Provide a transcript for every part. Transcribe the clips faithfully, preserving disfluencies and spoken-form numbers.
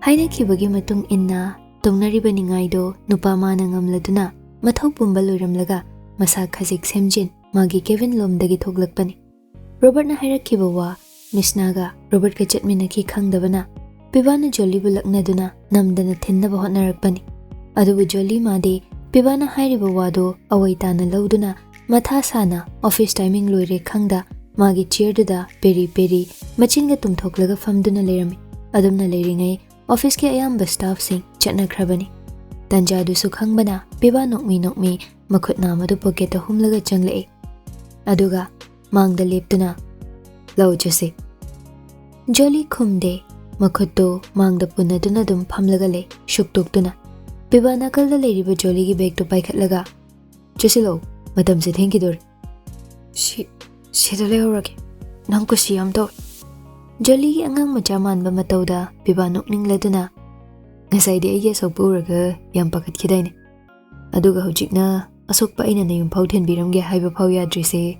ꯍꯥꯏꯅꯈꯤꯕꯒꯤ ꯃꯇꯨꯡ ꯏꯟꯅ ꯇꯧꯅꯔꯤꯕ ꯅꯤꯡꯉꯥꯏꯗꯣ ꯅꯨꯄꯥ ꯃꯥꯅ ꯉꯝꯂꯗꯨꯅ ꯃꯊꯧ ꯄꯨꯝꯕ ꯂꯣꯏꯔꯝꯂꯒ ꯃꯁꯥ ꯈꯖꯤꯛ ꯁꯦꯝꯖꯤꯟ ꯃꯥꯒꯤ ꯀꯦꯕꯤꯟ ꯂꯣꯝꯗꯒꯤ ꯊꯣꯛꯂꯛꯄꯅꯤ꯫ ꯔꯣꯕꯔꯠꯅ ꯍꯥꯏꯔꯛꯈꯤꯕ ꯋꯥ ꯃꯤꯁꯅꯥꯒ ꯔꯣꯕꯔꯠꯀ ꯆꯠꯃꯤꯟꯅꯈꯤ ꯈꯪꯗꯕꯅ ꯄꯤꯕꯥꯅ ꯖꯣꯂꯤꯕꯨ ꯂꯛꯅꯗꯨꯅ ꯅꯝꯗꯅ ꯊꯤꯟꯅꯕ ꯍꯣꯠꯅꯔꯛꯄꯅꯤ꯫ ꯑꯗꯨꯕꯨ ꯖꯣꯂꯤ ꯃꯥꯗꯤ ꯄꯤꯕꯥꯅ ꯍꯥꯏꯔꯤꯕ ꯋꯥꯗꯣ ꯑꯋꯩ ꯇꯥꯅ ꯂꯧꯗꯨꯅ ꯃꯊꯥ ꯁꯥꯅ ꯑꯣꯐꯤꯁ ꯇꯥꯏꯃꯤꯡ ꯂꯣꯏꯔꯦ ꯈꯪꯗ ꯃꯥꯒꯤ ꯆꯤꯌꯔꯗꯨꯗ ꯄꯦꯔꯤ ꯄꯦꯔꯤ ꯃꯆꯤꯟꯒ ꯇꯨꯝꯊꯣꯛꯂꯒ ꯐꯝꯗꯨꯅ ꯂꯩꯔꯝꯃꯤ꯫ ꯑꯗꯨꯝꯅ ꯂꯩꯔꯤꯉꯩ ꯑꯣꯐꯤꯁꯀꯤ ꯑꯌꯥꯝꯕ ꯁ꯭ꯇꯥꯐꯁꯤꯡ ꯆꯠꯅꯈ꯭ꯔꯕꯅꯤ꯫ ꯇꯟꯖꯥꯗꯨꯁꯨ ꯈꯪꯕꯅ ꯄꯤꯕꯥ ꯅꯣꯛꯃꯤ ꯅꯣꯛꯃꯤ ꯃꯈꯨꯠ ꯅꯥꯝ ꯑꯗꯨ ꯄꯣꯀꯦꯠꯇ ꯍꯨꯝꯂꯒ ꯆꯪꯂꯛꯏ꯫ ꯑꯗꯨꯒ ꯃꯥꯡꯗ ꯂꯦꯞꯇꯨꯅ, "ꯂꯧ ꯆꯠꯁꯤ꯫" ꯖꯣꯂꯤ ꯈꯨꯝꯗꯦ꯫ ꯃꯈꯨꯠꯇꯨ ꯃꯥꯡꯗ ꯄꯨꯟꯅꯗꯨꯅ ꯑꯗꯨꯝ ꯐꯝꯂꯒ ꯂꯩ, ꯁꯨꯛꯇꯣꯛꯇꯨꯅ꯫ ꯄꯤꯕꯥ ꯅꯥꯀꯜꯗ ꯂꯩꯔꯤꯕ ꯖꯣꯂꯤꯒꯤ ꯕꯦꯒꯇꯨ ꯄꯥꯏꯈꯠꯂꯒ, "ꯆꯠꯁꯤꯜꯂꯛꯎ, ꯃꯇꯝꯁꯦ ꯊꯦꯡꯈꯤꯗꯣꯔꯦ꯫" "ꯁꯤ, ꯁꯤꯗ ꯂꯩꯍꯧꯔꯒꯦ, ꯅꯪ ꯀꯨꯁꯤ ꯌꯥꯝ ꯇꯧꯏ꯫" ꯖꯣꯂꯤꯒꯤ ꯑꯉꯥꯡ ꯃꯆꯥ ꯃꯥꯟꯕ ꯃꯇꯧꯗ ꯄꯤꯕꯥ ꯅꯣꯛꯅꯤꯡꯂꯗꯨꯅ, "ꯉꯁꯥꯏꯗꯤ ꯑꯩꯒꯤ ꯑꯁꯣꯛꯄ ꯎꯔꯒ ꯌꯥꯝ ꯄꯥꯈꯠꯈꯤꯗꯥꯏꯅꯦ? ꯑꯗꯨꯒ ꯍꯧꯖꯤꯛꯅ ꯑꯁꯣꯛꯄ ꯑꯩꯅ ꯅꯌꯨꯝ ꯐꯥꯎ ꯊꯤꯟꯕꯤꯔꯝꯒꯦ ꯍꯥꯏꯕ ꯐꯥꯎ ꯌꯥꯗ꯭ꯔꯤꯁꯦ꯫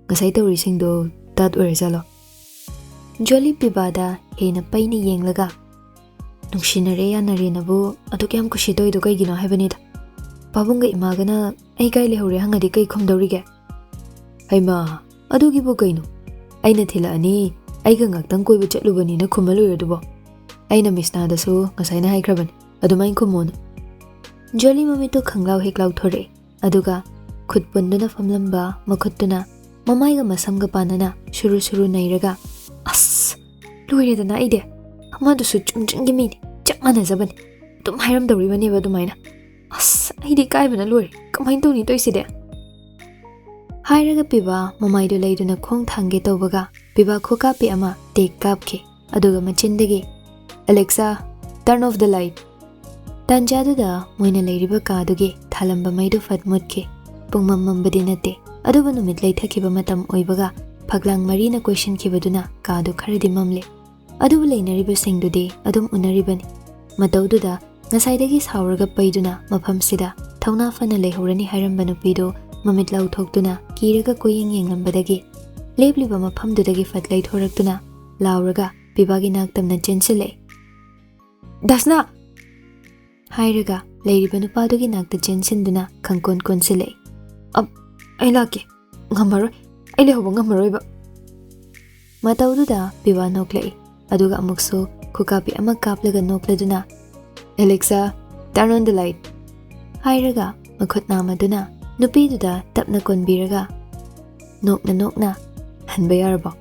ꯉꯁꯥꯏ ꯇꯧꯔꯤꯁꯤꯡꯗꯣ ꯇꯥꯠ ꯑꯣꯏꯔꯖꯥꯠꯂꯣ?" ꯖꯣꯂꯤ ꯄꯤꯕꯥꯗ ꯍꯦꯟꯅ ꯄꯩꯅ ꯌꯦꯡꯂꯒ, "ꯅꯨꯡꯁꯤꯅꯔꯦ ꯌꯥꯅꯔꯦꯅꯕꯨ ꯑꯗꯨꯛ ꯌꯥꯝ ꯀꯨꯁꯤ ꯇꯧꯏꯗꯣ ꯀꯩꯒꯤꯅꯣ ꯍꯥꯏꯕꯅꯤꯗ꯫ ꯄꯥꯕꯨꯡꯒ ꯏꯃꯥꯒꯅ ꯑꯩ ꯀꯥꯏ ꯂꯩꯍꯧꯔꯦ ꯍꯪꯉꯗꯤ ꯀꯩ ꯈꯨꯝꯗꯧꯔꯤꯒꯦ?" "ꯍꯩꯃꯥ, ꯑꯗꯨꯒꯤꯕꯨ ꯀꯩꯅꯣ? ꯑꯩꯅ ꯊꯤꯜꯂꯛꯑꯅꯤ, ꯑꯩꯒ ꯉꯥꯛꯇꯪ ꯀꯣꯏꯕ ꯆꯠꯂꯨꯕꯅꯤꯅ ꯈꯨꯝꯃ ꯂꯣꯏꯔꯗꯨꯕꯣ?" "ꯑꯩꯅ ꯃꯤꯁꯅꯥꯗꯁꯨ ꯉꯁꯥꯏꯅ ꯍꯥꯏꯈ꯭ꯔꯕꯅꯤ, ꯑꯗꯨꯃꯥꯏꯅ ꯈꯨꯝꯃꯣꯅ꯫" ꯖꯣꯂꯤ ꯃꯃꯤꯠꯇꯨ ꯈꯪꯂꯥꯎ ꯍꯦꯛ ꯂꯥꯎꯊꯣꯔꯛꯑꯦ꯫ ꯑꯗꯨꯒ ꯈꯨꯠ ꯄꯨꯟꯗꯨꯅ ꯐꯝꯂꯝꯕ ꯃꯈꯨꯠꯇꯨꯅ ꯃꯃꯥꯏꯒ ꯃꯁꯝꯒ ꯄꯥꯟꯅꯅ ꯁꯨꯔꯨ ꯁꯨꯔꯨ ꯅꯩꯔꯒ, "ꯑꯁ, ꯂꯣꯏꯔꯦꯗꯅ ꯑꯩꯗꯤ꯫ ꯑꯃꯗꯨꯁꯨ ꯆꯨꯝꯗ꯭ꯔꯤꯡꯒꯤ ꯃꯤꯅꯤ, ꯆꯞ ꯃꯥꯟꯅꯖꯕꯅꯤ꯫ ꯑꯗꯨꯝ ꯍꯥꯏꯔꯝꯗꯧꯔꯤꯕꯅꯦꯕ ꯑꯗꯨꯃꯥꯏꯅ꯫ ꯑꯁ, ꯑꯩꯗꯤ ꯏꯀꯥꯏꯕꯅ ꯂꯣꯏꯔꯦ꯫ ꯀꯃꯥꯏꯅ ꯇꯧꯅꯤ ꯇꯧꯏꯁꯤꯗꯤ?" ꯍꯥꯏꯔꯒ ꯄꯤꯕꯥ ꯃꯃꯥꯏꯗꯨ ꯂꯩꯗꯨꯅ ꯈꯣꯡ ꯊꯥꯡꯒꯦ ꯇꯧꯕꯒ ꯄꯤꯕꯥ ꯈꯨꯀꯥꯞꯄꯤ ꯑꯃ ꯇꯦꯛ ꯀꯥꯞꯈꯤ꯫ ꯑꯗꯨꯒ ꯃꯆꯤꯟꯗꯒꯤ, "Alexa, turn off the light." ꯇꯥꯟꯖꯥꯗꯨꯗ ꯃꯣꯏꯅ ꯂꯩꯔꯤꯕ ꯀꯥꯗꯨꯒꯤ ꯊꯥꯜꯂꯝꯕ ꯃꯩꯗꯨ ꯐꯠ ꯃꯨꯠꯈꯤ꯫ ꯄꯨꯡꯃꯝ ꯃꯝꯕꯗꯤ ꯅꯠꯇꯦ, ꯑꯗꯨꯕꯨ ꯅꯨꯃꯤꯠ ꯂꯩꯊꯈꯤꯕ ꯃꯇꯝ ꯑꯣꯏꯕꯒ ꯐꯛꯂꯥꯡ ꯃꯔꯤꯅ ꯀꯣꯏꯁꯤꯟꯈꯤꯕꯗꯨꯅ ꯀꯥꯗꯨ ꯈꯔꯗꯤ ꯃꯝꯂꯦ꯫ ꯑꯗꯨꯕꯨ ꯂꯩꯅꯔꯤꯕꯁꯤꯡꯗꯨꯗꯤ ꯑꯗꯨꯝ ꯎꯅꯔꯤꯕꯅꯤ꯫ ꯃꯇꯧꯗꯨꯗ ꯉꯁꯥꯏꯗꯒꯤ ꯁꯥꯎꯔꯒ ꯄꯩꯗꯨꯅ ꯃꯐꯝꯁꯤꯗ ꯊꯧꯅꯥ ꯐꯅ ꯂꯩꯍꯧꯔꯅꯤ ꯍꯥꯏꯔꯝꯕ ꯅꯨꯄꯤꯗꯨ ꯃꯃꯤꯠ ꯂꯥꯎꯊꯣꯛꯇꯨꯅ ꯀꯤꯔꯒ ꯀꯣꯏꯌꯦꯡ ꯌꯦꯡꯂꯝꯕꯗꯒꯤ ꯂꯦꯞꯂꯤꯕ ꯃꯐꯝꯗꯨꯗꯒꯤ ꯐꯠ ꯂꯩꯊꯣꯔꯛꯇꯨꯅ ꯂꯥꯎꯔꯒ ꯄꯤꯕꯥꯒꯤ ꯅꯥꯛ ꯇꯝꯅ ꯆꯦꯟꯁꯤꯜꯂꯛꯏ꯫ "ꯗꯥꯁꯅꯥ!" ꯍꯥꯏꯔꯒ ꯂꯩꯔꯤꯕ ꯅꯨꯄꯥꯗꯨꯒꯤ ꯅꯥꯛꯇ ꯆꯦꯟꯁꯤꯟꯗꯨꯅ ꯈꯪꯀꯣꯟ ꯀꯣꯟꯁꯤꯜꯂꯛꯏ꯫ "ꯑꯞ, ꯑꯩ ꯂꯥꯛꯀꯦ꯫ ꯉꯝꯃꯔꯣꯏ꯫ ꯑꯩ ꯂꯩꯍꯧꯕ ꯉꯝꯃꯔꯣꯏꯕ꯫" ꯃꯇꯧꯗꯨꯗ ꯄꯤꯕꯥ ꯅꯣꯛꯂꯛꯏ꯫ ꯑꯗꯨꯒ ꯑꯃꯨꯛꯁꯨ ꯈꯨꯀꯥꯄꯤ ꯑꯃ ꯀꯥꯞꯂꯒ ꯅꯣꯛꯂꯗꯨꯅ, "Alexa, turn on the light," ꯍꯥꯏꯔꯒ ꯃꯈꯨꯠ ꯅꯥꯝꯃꯗꯨꯅ ꯅꯨꯄꯤꯗꯨꯗ ꯇꯞꯅ ꯀꯣꯟꯕꯤꯔꯒ, ꯅꯣꯛꯅ ꯅꯣꯛꯅ, "ꯍꯟꯕ ꯌꯥꯔꯕꯣ?"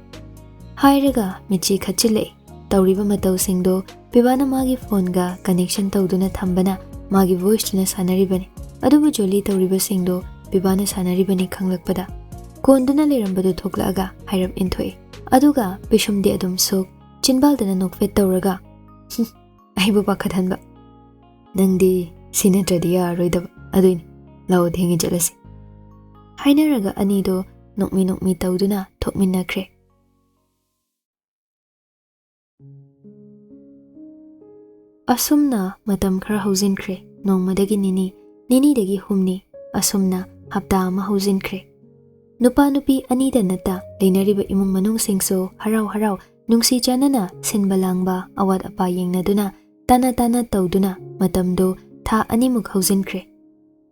ꯍꯥꯏꯔꯒ ꯃꯤꯠꯆꯤ ꯈꯠꯆꯤꯜꯂꯛꯏ꯫ ꯇꯧꯔꯤꯕ ꯃꯇꯧꯁꯤꯡꯗꯣ ꯄꯤꯕꯥꯅ ꯃꯥꯒꯤ ꯐꯣꯟꯒ connection ꯇꯧꯗꯨꯅ ꯊꯝꯕꯅ ꯃꯥꯒꯤ voiceꯇꯨꯅ ꯁꯥꯟꯅꯔꯤꯕꯅꯤ꯫ ꯑꯗꯨꯕꯨ ꯖꯣꯂꯤ ꯇꯧꯔꯤꯕꯁꯤꯡꯗꯣ ꯄꯤꯕꯥꯅ ꯁꯥꯟꯅꯔꯤꯕꯅꯤ ꯈꯪꯂꯛꯄꯗ ꯀꯣꯟꯗꯨꯅ ꯂꯩꯔꯝꯕꯗꯨ ꯊꯣꯛꯂꯛꯑꯒ ꯍꯥꯏꯔꯞ ꯏꯟꯊꯣꯛꯏ꯫ ꯑꯗꯨꯒ ꯄꯤꯁꯨꯝꯗꯤ ꯑꯗꯨꯝ ꯁꯨꯛ, ꯆꯤꯟꯕꯥꯜꯗꯅ ꯅꯣꯛꯐꯦꯠ ꯇꯧꯔꯒ, "ꯍꯨꯝ, ꯑꯩꯕꯨ ꯄꯥꯈꯠꯍꯟꯕ꯫ ꯅꯪꯗꯤ ꯁꯤ ꯅꯠꯇ꯭ꯔꯗꯤ ꯌꯥꯔꯔꯣꯏꯗꯕ꯫ ꯑꯗꯨꯏꯅꯤ꯫ ꯂꯥꯛꯑꯣ, ꯊꯦꯡꯉꯦ, ꯆꯠꯂꯁꯤ꯫" ꯍꯥꯏꯅꯔꯒ ꯑꯅꯤꯗꯣ ꯅꯣꯛꯃꯤ ꯅꯣꯛꯃꯤ ꯇꯧꯗꯨꯅ ꯊꯣꯛꯃꯤꯟꯅꯈ꯭ꯔꯦ꯫ ꯑꯁꯨꯝꯅ ꯃꯇꯝ ꯈꯔ ꯍꯧꯖꯤꯟꯈ꯭ꯔꯦ꯫ ꯅꯣꯡꯃꯗꯒꯤ ꯅꯤꯅꯤ, ꯅꯤꯅꯤꯗꯒꯤ ꯍꯨꯝꯅꯤ, ꯑꯁꯨꯝꯅ ꯍꯞꯇꯥ ꯑꯃ ꯍꯧꯖꯤꯟꯈ꯭ꯔꯦ꯫ ꯅꯨꯄꯥ ꯅꯨꯄꯤ ꯑꯅꯤꯗ ꯅꯠꯇ ꯂꯩꯅꯔꯤꯕ ꯏꯃꯨꯡ ꯃꯅꯨꯡꯁꯤꯡꯁꯨ ꯍꯔꯥꯎ ꯍꯔꯥꯎ ꯅꯨꯡꯁꯤ ꯆꯥꯟꯅꯅ ꯁꯤꯟꯕ ꯂꯥꯡꯕ, ꯑꯋꯥꯠ ꯑꯄꯥ ꯌꯦꯡꯅꯗꯨꯅ, ꯇꯥꯅ ꯇꯥꯅ ꯇꯧꯗꯨꯅ ꯃꯇꯝꯗꯨ ꯊꯥ ꯑꯅꯤꯃꯨꯛ ꯍꯧꯖꯤꯟꯈ꯭ꯔꯦ꯫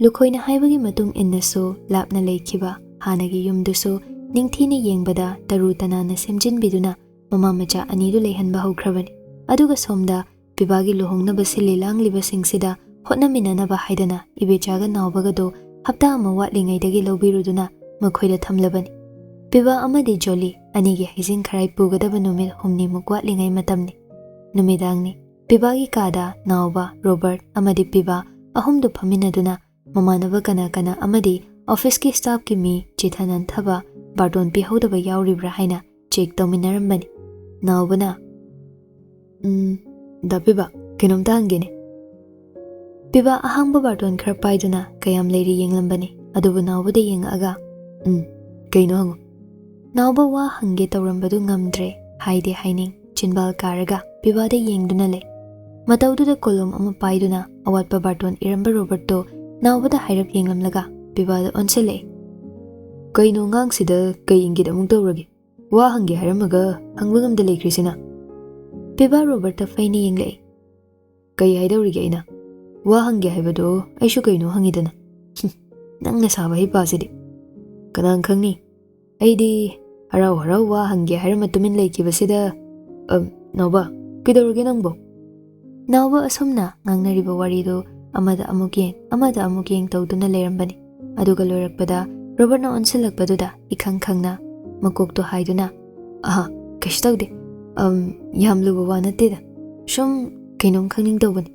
ꯂꯨꯈꯣꯏꯅ ꯍꯥꯏꯕꯒꯤ ꯃꯇꯨꯡ ꯏꯟꯅꯁꯨ ꯂꯥꯞꯅ ꯂꯩꯈꯤꯕ ꯍꯥꯟꯅꯒꯤ ꯌꯨꯝꯗꯨꯁꯨ ꯅꯤꯡꯊꯤꯅ ꯌꯦꯡꯕꯗ ꯇꯔꯨ ꯇꯅꯥꯟꯅ ꯁꯦꯝꯖꯤꯟꯕꯤꯗꯨꯅ ꯃꯃꯥ ꯃꯆꯥ ꯑꯅꯤꯗꯨ ꯂꯩꯍꯟꯕ ꯍꯧꯈ꯭ꯔꯕꯅꯤ꯫ ꯑꯗꯨꯒ ꯁꯣꯝꯗ ꯄꯤꯕꯥꯒꯤ ꯂꯨꯍꯣꯡꯅꯕ ꯁꯤꯜꯂꯤ ꯂꯥꯡꯂꯤꯕꯁꯤꯡꯁꯤꯗ ꯍꯣꯠꯅꯃꯤꯟꯅꯅꯕ ꯍꯥꯏꯗꯅ ꯏꯕꯦꯆꯥꯒ ꯅꯥꯎꯕꯒꯗꯣ ꯍꯞꯇꯥ ꯑꯃ ꯋꯥꯠꯂꯤꯉꯩꯗꯒꯤ ꯂꯧꯕꯤꯔꯨꯗꯨꯅ ꯃꯈꯣꯏꯗ ꯊꯝꯂꯕꯅꯤ꯫ ꯄꯤꯕꯥ ꯑꯃꯗꯤ ꯖꯣꯂꯤ ꯑꯅꯤꯒꯤ ꯍꯩꯖꯤꯡ ꯈꯔꯥꯏ ꯄꯨꯒꯗꯕ ꯅꯨꯃꯤꯠ ꯍꯨꯝꯅꯤꯃꯨꯛ ꯋꯥꯠꯂꯤꯉꯩ ꯃꯇꯝꯅꯤ꯫ ꯅꯨꯃꯤꯗꯥꯡꯅꯤ꯫ ꯄꯤꯕꯥꯒꯤ ꯀꯥꯗ ꯅꯥꯎꯕ, ꯔꯣꯕꯔꯠ ꯑꯃꯗꯤ ꯄꯤꯕꯥ ꯑꯍꯨꯝꯗꯨ ꯐꯝꯃꯤꯟꯅꯗꯨꯅ ꯃꯃꯥꯟꯅꯕ ꯀꯅꯥ ꯀꯅꯥ ꯑꯃꯗꯤ officeꯀꯤ staffꯀꯤ ꯃꯤ ꯆꯤꯊ ꯅꯥꯟꯊꯕ, ꯕꯥꯔꯇꯣꯟ ꯄꯤꯍꯧꯗꯕ ꯌꯥꯎꯔꯤꯕ꯭ꯔꯥ ꯍꯥꯏꯅ check ꯇꯧꯃꯤꯟꯅꯔꯝꯕꯅꯤ꯫ ꯅꯥꯎꯕꯅ, "ꯎꯝ, ꯗꯥ ꯄꯤꯕꯥ, ꯀꯩꯅꯣꯝꯇ ꯍꯪꯒꯦꯅꯦ꯫" ꯄꯤꯕꯥ ꯑꯍꯥꯡꯕ ꯕꯥꯔꯇꯣꯟ ꯈꯔ ꯄꯥꯏꯗꯨꯅ ꯀꯌꯥꯝ ꯂꯩꯔꯤ ꯌꯦꯡꯂꯝꯕꯅꯤ꯫ ꯑꯗꯨꯕꯨ ꯅꯥꯎꯕꯗ ꯌꯦꯡꯉꯛꯑꯒ, "ꯎꯝ, ꯀꯩꯅꯣ ꯍꯪꯉꯨ꯫" ꯅꯥꯎꯕ ꯋꯥ ꯍꯪꯒꯦ ꯇꯧꯔꯝꯕꯗꯨ ꯉꯝꯗ꯭ꯔꯦ꯫ ꯍꯥꯏꯗꯤ ꯍꯥꯏꯅꯤꯡ, ꯆꯤꯟꯕꯥꯜ ꯀꯥꯔꯒ ꯄꯤꯕꯥꯗ ꯌꯦꯡꯗꯨꯅ ꯂꯩ꯫ ꯃꯇꯧꯗꯨꯗ ꯀꯣꯂꯣꯝ ꯑꯃ ꯄꯥꯏꯗꯨꯅ ꯑꯋꯥꯠꯄ ꯕꯥꯔꯇꯣꯟ ꯏꯔꯝꯕ ꯔꯣꯕꯔꯠꯇꯣ ꯅꯥꯎꯕꯗ ꯍꯥꯏꯔꯞ ꯌꯦꯡꯂꯝꯂꯒ ꯄꯤꯕꯥꯗ ꯑꯣꯟꯁꯤꯜꯂꯛꯏ꯫ "ꯀꯩꯅꯣ ꯑꯉꯥꯡꯁꯤꯗ ꯀꯩ ꯏꯪꯒꯤꯠ ꯑꯃꯨꯛ ꯇꯧꯔꯒꯦ? ꯋꯥ ꯍꯪꯒꯦ ꯍꯥꯏꯔꯝꯃꯒ ꯍꯪꯕ ꯉꯝꯗ ꯂꯩꯈ꯭ꯔꯤꯁꯤꯅ?" ꯄꯤꯕꯥ ꯔꯣꯕꯔꯠꯇ ꯐꯩꯅ ꯌꯦꯡꯂꯛꯏ꯫ ꯀꯩ ꯍꯥꯏꯗꯧꯔꯤꯒꯦ ꯑꯩꯅ? ꯋꯥ ꯍꯪꯒꯦ ꯍꯥꯏꯕꯗꯣ ꯑꯩꯁꯨ ꯀꯩꯅꯣ ꯍꯪꯉꯤꯗꯅ꯫ ꯍꯨꯝ, ꯅꯪꯅ ꯁꯥꯕ ꯍꯩꯄꯥꯁꯤꯗꯤ꯫ ꯀꯅꯥꯅ ꯈꯪꯅꯤ? ꯑꯩꯗꯤ ꯍꯔꯥꯎ ꯍꯔꯥꯎ ꯋꯥ ꯍꯪꯒꯦ ꯍꯥꯏꯔꯝꯃ ꯇꯨꯃꯤꯟ ꯂꯩꯈꯤꯕꯁꯤꯗ, ꯑꯝ, ꯅꯥꯎꯕ, ꯀꯩꯗꯧꯔꯒꯦ ꯅꯪꯕꯣ? ꯅꯥꯎꯕ ꯑꯁꯨꯝꯅ ꯉꯥꯡꯅꯔꯤꯕ ꯋꯥꯔꯤꯗꯨ ꯑꯃꯗ ꯑꯃꯨꯛ ꯌꯦꯡ, ꯑꯃꯗ ꯑꯃꯨꯛ ꯌꯦꯡ ꯇꯧꯗꯨꯅ ꯂꯩꯔꯝꯕꯅꯤ꯫ ꯑꯗꯨꯒ ꯂꯣꯏꯔꯛꯄꯗ ꯔꯣꯕꯔꯠꯅ ꯑꯣꯟꯁꯤꯜꯂꯛꯄꯗꯨꯗ ꯏꯈꯪ ꯈꯪꯅ ꯃꯀꯣꯛꯇꯣ ꯍꯥꯏꯗꯨꯅ, "ꯑꯍꯥ, ꯀꯩꯁꯨ ꯇꯧꯗꯦ꯫ ꯑꯝ, ꯌꯥꯝ ꯂꯨꯕ ꯋꯥ ꯅꯠꯇꯦꯗ꯫ ꯁꯨꯝ ꯀꯩꯅꯣꯝ ꯈꯪꯅꯤꯡ ꯇꯧꯕꯅꯤ꯫"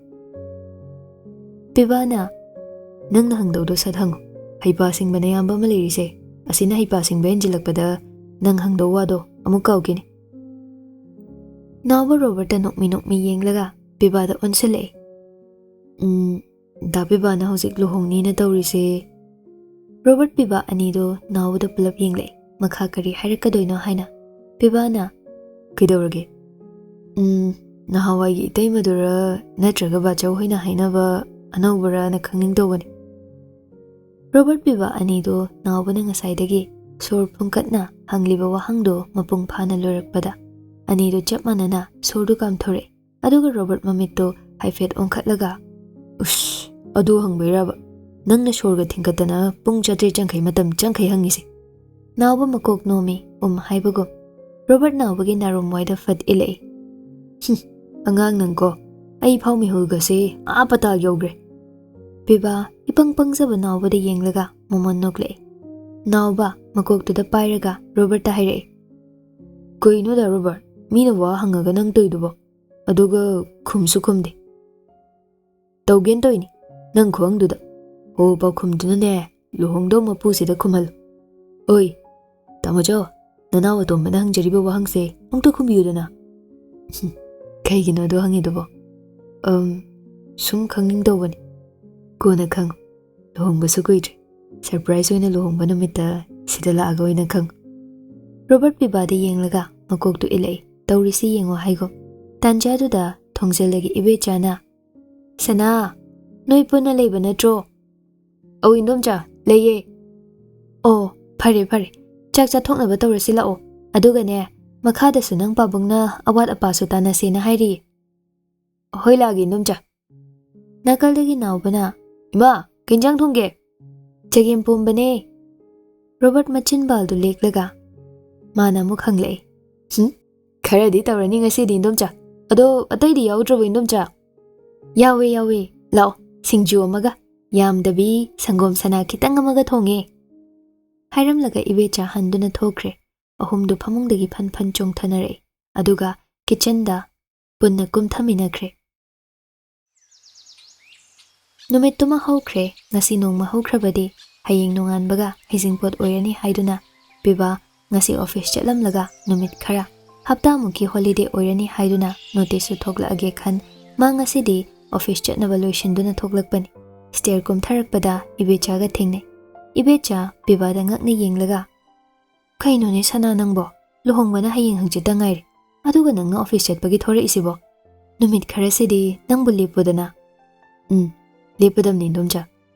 ꯄꯤꯕꯥꯅ, "ꯅꯪꯅ ꯍꯪꯗꯧꯗꯣ ꯁꯠ ꯍꯪꯉꯨ꯫ ꯍꯩꯄꯥ ꯁꯤꯡꯕꯅ ꯑꯌꯥꯝꯕ ꯑꯃ ꯂꯩꯔꯤꯁꯦ꯫ ꯑꯁꯤꯅ ꯍꯩꯄꯥ ꯁꯤꯡꯕ ꯍꯦꯟꯖꯤꯜꯂꯛꯄꯗ ꯅꯪ ꯍꯪꯗꯧ ꯋꯥꯗꯣ ꯑꯃꯨꯛ ꯀꯥꯎꯈꯤꯅꯤ꯫" ꯅꯥꯎꯕ ꯔꯣꯕꯔꯠꯇ ꯅꯣꯛꯃꯤ ꯅꯣꯛꯃꯤ ꯌꯦꯡꯂꯒ ꯄꯤꯕꯥꯗ ꯑꯣꯟꯁꯤꯜꯂꯛꯏ꯫ "ꯎꯝ, ꯗꯥ ꯄꯤꯕꯥꯅ ꯍꯧꯖꯤꯛ ꯂꯨꯍꯣꯡꯅꯤꯅ ꯇꯧꯔꯤꯁꯦ꯫" ꯔꯣꯕꯔꯠ ꯄꯤꯕꯥ ꯑꯅꯤꯗꯣ ꯅꯥꯎꯕꯗ ꯄꯨꯂꯞ ꯌꯦꯡꯂꯛꯏ, ꯃꯈꯥ ꯀꯔꯤ ꯍꯥꯏꯔꯛꯀꯗꯣꯏꯅꯣ ꯍꯥꯏꯅ꯫ ꯄꯤꯕꯥꯅ, "ꯀꯩꯗꯧꯔꯒꯦ? ꯎꯝ, ꯅꯍꯥꯟꯋꯥꯏꯒꯤ ꯏꯇꯩꯃꯗꯨꯔ ꯅꯠꯇ꯭ꯔꯒ ꯕꯥꯆꯧ ꯍꯣꯏꯅ ꯍꯥꯏꯅꯕ ꯑꯅꯧꯕꯔꯅ ꯈꯪꯅꯤꯡ ꯇꯧꯕꯅꯤ꯫" ꯔꯣꯕꯔꯠ ꯄꯤꯕꯥ ꯑꯅꯤꯗꯣ ꯅꯥꯎꯕꯅ ꯉꯁꯥꯏꯗꯒꯤ ꯁꯣꯔ ꯐꯨꯟꯀꯠꯅ ꯍꯪꯂꯤꯕ ꯋꯥꯍꯪꯗꯣ ꯃꯄꯨꯡ ꯐꯥꯅ ꯂꯣꯏꯔꯛꯄꯗ ꯑꯅꯤꯗꯣ ꯆꯞ ꯃꯥꯟꯅꯅ ꯁꯣꯔꯗꯨ ꯀꯥꯝꯊꯣꯔꯛꯏ꯫ ꯑꯗꯨꯒ ꯔꯣꯕꯔꯠ ꯃꯃꯤꯠꯇꯣ ꯍꯥꯏꯐꯦꯠ ꯑꯣꯟꯈꯠꯂꯒ, "ꯎꯁ, ꯑꯗꯨ ꯍꯪꯕꯩꯔꯕ? ꯅꯪꯅ ꯁꯣꯔꯒ ꯊꯤꯡꯒꯠꯇꯅ ꯄꯨꯡ ꯆꯥꯇ꯭ꯔꯦꯠ ꯆꯪꯈꯩ ꯃꯇꯝ ꯆꯪꯈꯩ ꯍꯪꯉꯤꯁꯦ?" ꯅꯥꯎꯕ ꯃꯀꯣꯛ ꯅꯣꯝꯃꯤ, ꯎꯝ ꯍꯥꯏꯕꯒꯨꯝ꯫ ꯔꯣꯕꯔꯠ ꯅꯥꯎꯕꯒꯤ ꯅꯥꯔꯨꯝ ꯋꯥꯏꯗ ꯐꯠ ꯏꯜꯂꯛꯏ꯫ "ꯍꯨꯝ, ꯑꯉꯥꯡ ꯅꯪꯀꯣ, ꯑꯩ ꯐꯥꯎ ꯃꯤꯍꯨꯜꯒꯁꯦ ꯑꯥ ꯄꯇꯥ ꯌꯧꯈ꯭ꯔꯦ꯫" ꯄꯤꯕꯥ ꯏꯄꯪ ꯄꯪꯖꯕ ꯅꯥꯎꯕꯗ ꯌꯦꯡꯂꯒ ꯃꯃꯣꯟ ꯅꯣꯛꯂꯛꯏ꯫ ꯅꯥꯎꯕ ꯃꯀꯣꯛꯇꯨꯗ ꯄꯥꯏꯔꯒ ꯔꯣꯕꯔꯠꯇ ꯍꯥꯏꯔꯛꯏ, "ꯀꯩꯅꯣꯗ ꯔꯣꯕꯔꯠ, ꯃꯤꯅ ꯋꯥ ꯍꯪꯉꯒ ꯅꯪ ꯇꯧꯏꯗꯨꯕꯣ? ꯑꯗꯨꯒ ꯈꯨꯝꯁꯨ ꯈꯨꯝꯗꯦ꯫" "ꯇꯧꯒꯦꯅ ꯇꯧꯏꯅꯤ, ꯅꯪ ꯈꯨꯍꯪꯗꯨꯗ꯫ ꯍꯣ, ꯄꯥꯎꯈꯨꯝꯗꯨꯅꯅꯦ, ꯂꯨꯍꯣꯡꯗꯧ ꯃꯄꯨꯁꯤꯗ ꯈꯨꯝꯍꯜꯂꯨ꯫" "ꯑꯣꯏ, ꯇꯥꯃꯣꯆꯧ, ꯅꯅꯥꯎ ꯑꯇꯣꯝꯕꯅ ꯍꯪꯖꯔꯤꯕ ꯋꯥꯍꯪꯁꯦ ꯑꯃꯨꯛꯇ ꯈꯨꯝꯕꯤꯌꯨꯗꯅ꯫" "ꯍꯨꯝ, ꯀꯩꯒꯤꯅꯣ ꯑꯗꯨ ꯍꯪꯉꯤꯗꯨꯕꯣ?" "ꯑꯝ, ꯁꯨꯝ ꯈꯪꯅꯤꯡ ꯇꯧꯕꯅꯤ꯫" "ꯀꯣꯟꯅ ꯈꯪꯉꯨ, ꯂꯨꯍꯣꯡꯕꯁꯨ ꯀꯨꯏꯗ꯭ꯔꯦ꯫ ꯁꯔꯄ꯭ꯔꯥꯏꯖ ꯑꯣꯏꯅ ꯂꯨꯍꯣꯡꯕ ꯅꯨꯃꯤꯠꯇ ꯁꯤꯗ ꯂꯥꯛꯑꯒ ꯑꯣꯏꯅ ꯈꯪꯉꯨ꯫" ꯔꯣꯕꯔꯠ ꯄꯤꯕꯥꯗ ꯌꯦꯡꯂꯒ ꯃꯀꯣꯛꯇꯨ ꯏꯜꯂꯛꯏ, ꯇꯧꯔꯤꯁꯤ ꯌꯦꯡꯉꯣ ꯍꯥꯏꯒꯨꯝ꯫ ꯇꯥꯟꯖꯥꯗꯨꯗ ꯊꯣꯡꯖꯜꯗꯒꯤ ꯏꯕꯦꯆꯥꯅ, "ꯁꯅꯥ, ꯅꯣꯏ ꯄꯨꯟꯅ ꯂꯩꯕ ꯅꯠꯇ꯭ꯔꯣ?" "ꯑꯧ ꯏꯟꯗꯣꯝꯆꯥ, ꯂꯩꯌꯦ꯫" "ꯑꯣ, ꯐꯔꯦ ꯐꯔꯦ, ꯆꯥꯛ ꯆꯥꯊꯣꯛꯅꯕ ꯇꯧꯔꯁꯤ ꯂꯥꯛꯑꯣ꯫ ꯑꯗꯨꯒꯅꯦ, ꯃꯈꯥꯗꯁꯨ ꯅꯪ ꯄꯥꯕꯨꯡꯅ ꯑꯋꯥꯠ ꯑꯄꯥꯁꯨ ꯇꯥꯟꯅꯁꯦꯅ ꯍꯥꯏꯔꯤꯌꯦ꯫" "ꯍꯣꯏ, ꯂꯥꯛꯑꯒꯦ, ꯏꯟꯗꯣꯝꯆꯥ꯫" ꯅꯥꯀꯜꯗꯒꯤ ꯅꯥꯎꯕꯅ, "ꯏꯃꯥ, ꯀꯩ ꯏꯟꯖꯥꯡ ꯊꯣꯡꯒꯦ?" "ꯆꯒꯦꯝ ꯄꯣꯝꯕꯅꯦ꯫" ꯔꯣꯕꯔꯠ ꯃꯆꯤꯟꯕꯥꯜꯗꯨ ꯂꯦꯛꯂꯒ ꯃꯥꯅ ꯑꯃꯨꯛ ꯍꯪꯂꯛꯏ, "ꯍꯨꯝ, ꯈꯔꯗꯤ ꯇꯧꯔꯅꯤ ꯉꯁꯤꯗꯤ, ꯏꯟꯗꯣꯝꯆꯥ꯫ ꯑꯗꯣ ꯑꯇꯩꯗꯤ ꯌꯥꯎꯗ꯭ꯔꯕꯣ, ꯏꯟꯗꯣꯝꯆꯥ?" "ꯌꯥꯎꯋꯦ, ꯌꯥꯎꯋꯦ꯫ ꯂꯥꯛꯑꯣ, ꯁꯤꯡꯖꯨ ꯑꯃꯒ, ꯌꯥꯝꯗꯕꯤ ꯁꯪꯒꯣꯝ ꯁꯅꯥ ꯈꯤꯇꯪ ꯑꯃꯒ ꯊꯣꯡꯉꯦ꯫" ꯍꯥꯏꯔꯝꯂꯒ ꯏꯕꯦꯆꯥ ꯍꯟꯗꯨꯅ ꯊꯣꯛꯈ꯭ꯔꯦ꯫ ꯑꯍꯨꯝꯗꯨ ꯐꯃꯨꯡꯗꯒꯤ ꯐꯟ ꯐꯟ ꯆꯣꯡꯊꯅꯔꯛꯏ, ꯑꯗꯨꯒ ꯀꯤꯆꯟꯗ ꯄꯨꯟꯅ ꯀꯨꯝꯊꯃꯤꯟꯅꯈ꯭ꯔꯦ꯫ ꯅꯨꯃꯤꯠꯇꯨꯃ ꯍꯧꯈ꯭ꯔꯦ꯫ ꯉꯁꯤ ꯅꯣꯡꯃ ꯍꯧꯈ꯭ꯔꯕꯗꯤ ꯍꯌꯦꯡ ꯅꯣꯡꯉꯥꯟꯕꯒ ꯍꯩꯖꯤꯡꯄꯣꯠ ꯑꯣꯏꯔꯅꯤ ꯍꯥꯏꯗꯨꯅ ꯄꯤꯕꯥ ꯉꯁꯤ ꯑꯣꯐꯤꯁ ꯆꯠꯂꯝꯂꯒ ꯅꯨꯃꯤꯠ ꯈꯔ, ꯍꯞꯇꯥꯃꯨꯛꯀꯤ ꯍꯣꯂꯤꯗꯦ ꯑꯣꯏꯔꯅꯤ ꯍꯥꯏꯗꯨꯅ ꯅꯣꯇꯤꯁꯁꯨ ꯊꯣꯛꯂꯛꯑꯒꯦ ꯈꯟ ꯃꯥ ꯉꯁꯤꯗꯤ ꯑꯣꯐꯤꯁ ꯆꯠꯅꯕ ꯂꯣꯏꯁꯤꯟꯗꯨꯅ ꯊꯣꯛꯂꯛꯄꯅꯤ꯫ ꯁ꯭ꯇꯦꯌꯔ ꯀꯨꯝꯊꯔꯛꯄꯗ ꯏꯕꯦꯆꯥꯒ ꯊꯦꯡꯅꯩ꯫ ꯏꯕꯦꯆꯥ ꯄꯤꯕꯥꯗ ꯉꯛꯅ ꯌꯦꯡꯂꯒ, "ꯀꯩꯅꯣꯅꯦ ꯁꯅꯥ ꯅꯪꯕꯣ? ꯂꯨꯍꯣꯡꯕꯅ ꯍꯌꯦꯡ ꯍꯪꯆꯤꯠꯇ ꯉꯥꯏꯔꯦ, ꯑꯗꯨꯒ ꯅꯪꯅ ꯑꯣꯐꯤꯁ ꯆꯠꯄꯒꯤ ꯊꯣꯔꯛꯏꯁꯤꯕꯣ? ꯅꯨꯃꯤꯠ ꯈꯔꯁꯤꯗꯤ ꯅꯪꯕꯨ ꯂꯦꯞꯄꯨꯗꯅ꯫" "ꯎꯝ, ꯂꯦꯞꯄꯗꯝꯅꯤ, ꯏꯟꯗꯣꯝꯆꯥ꯫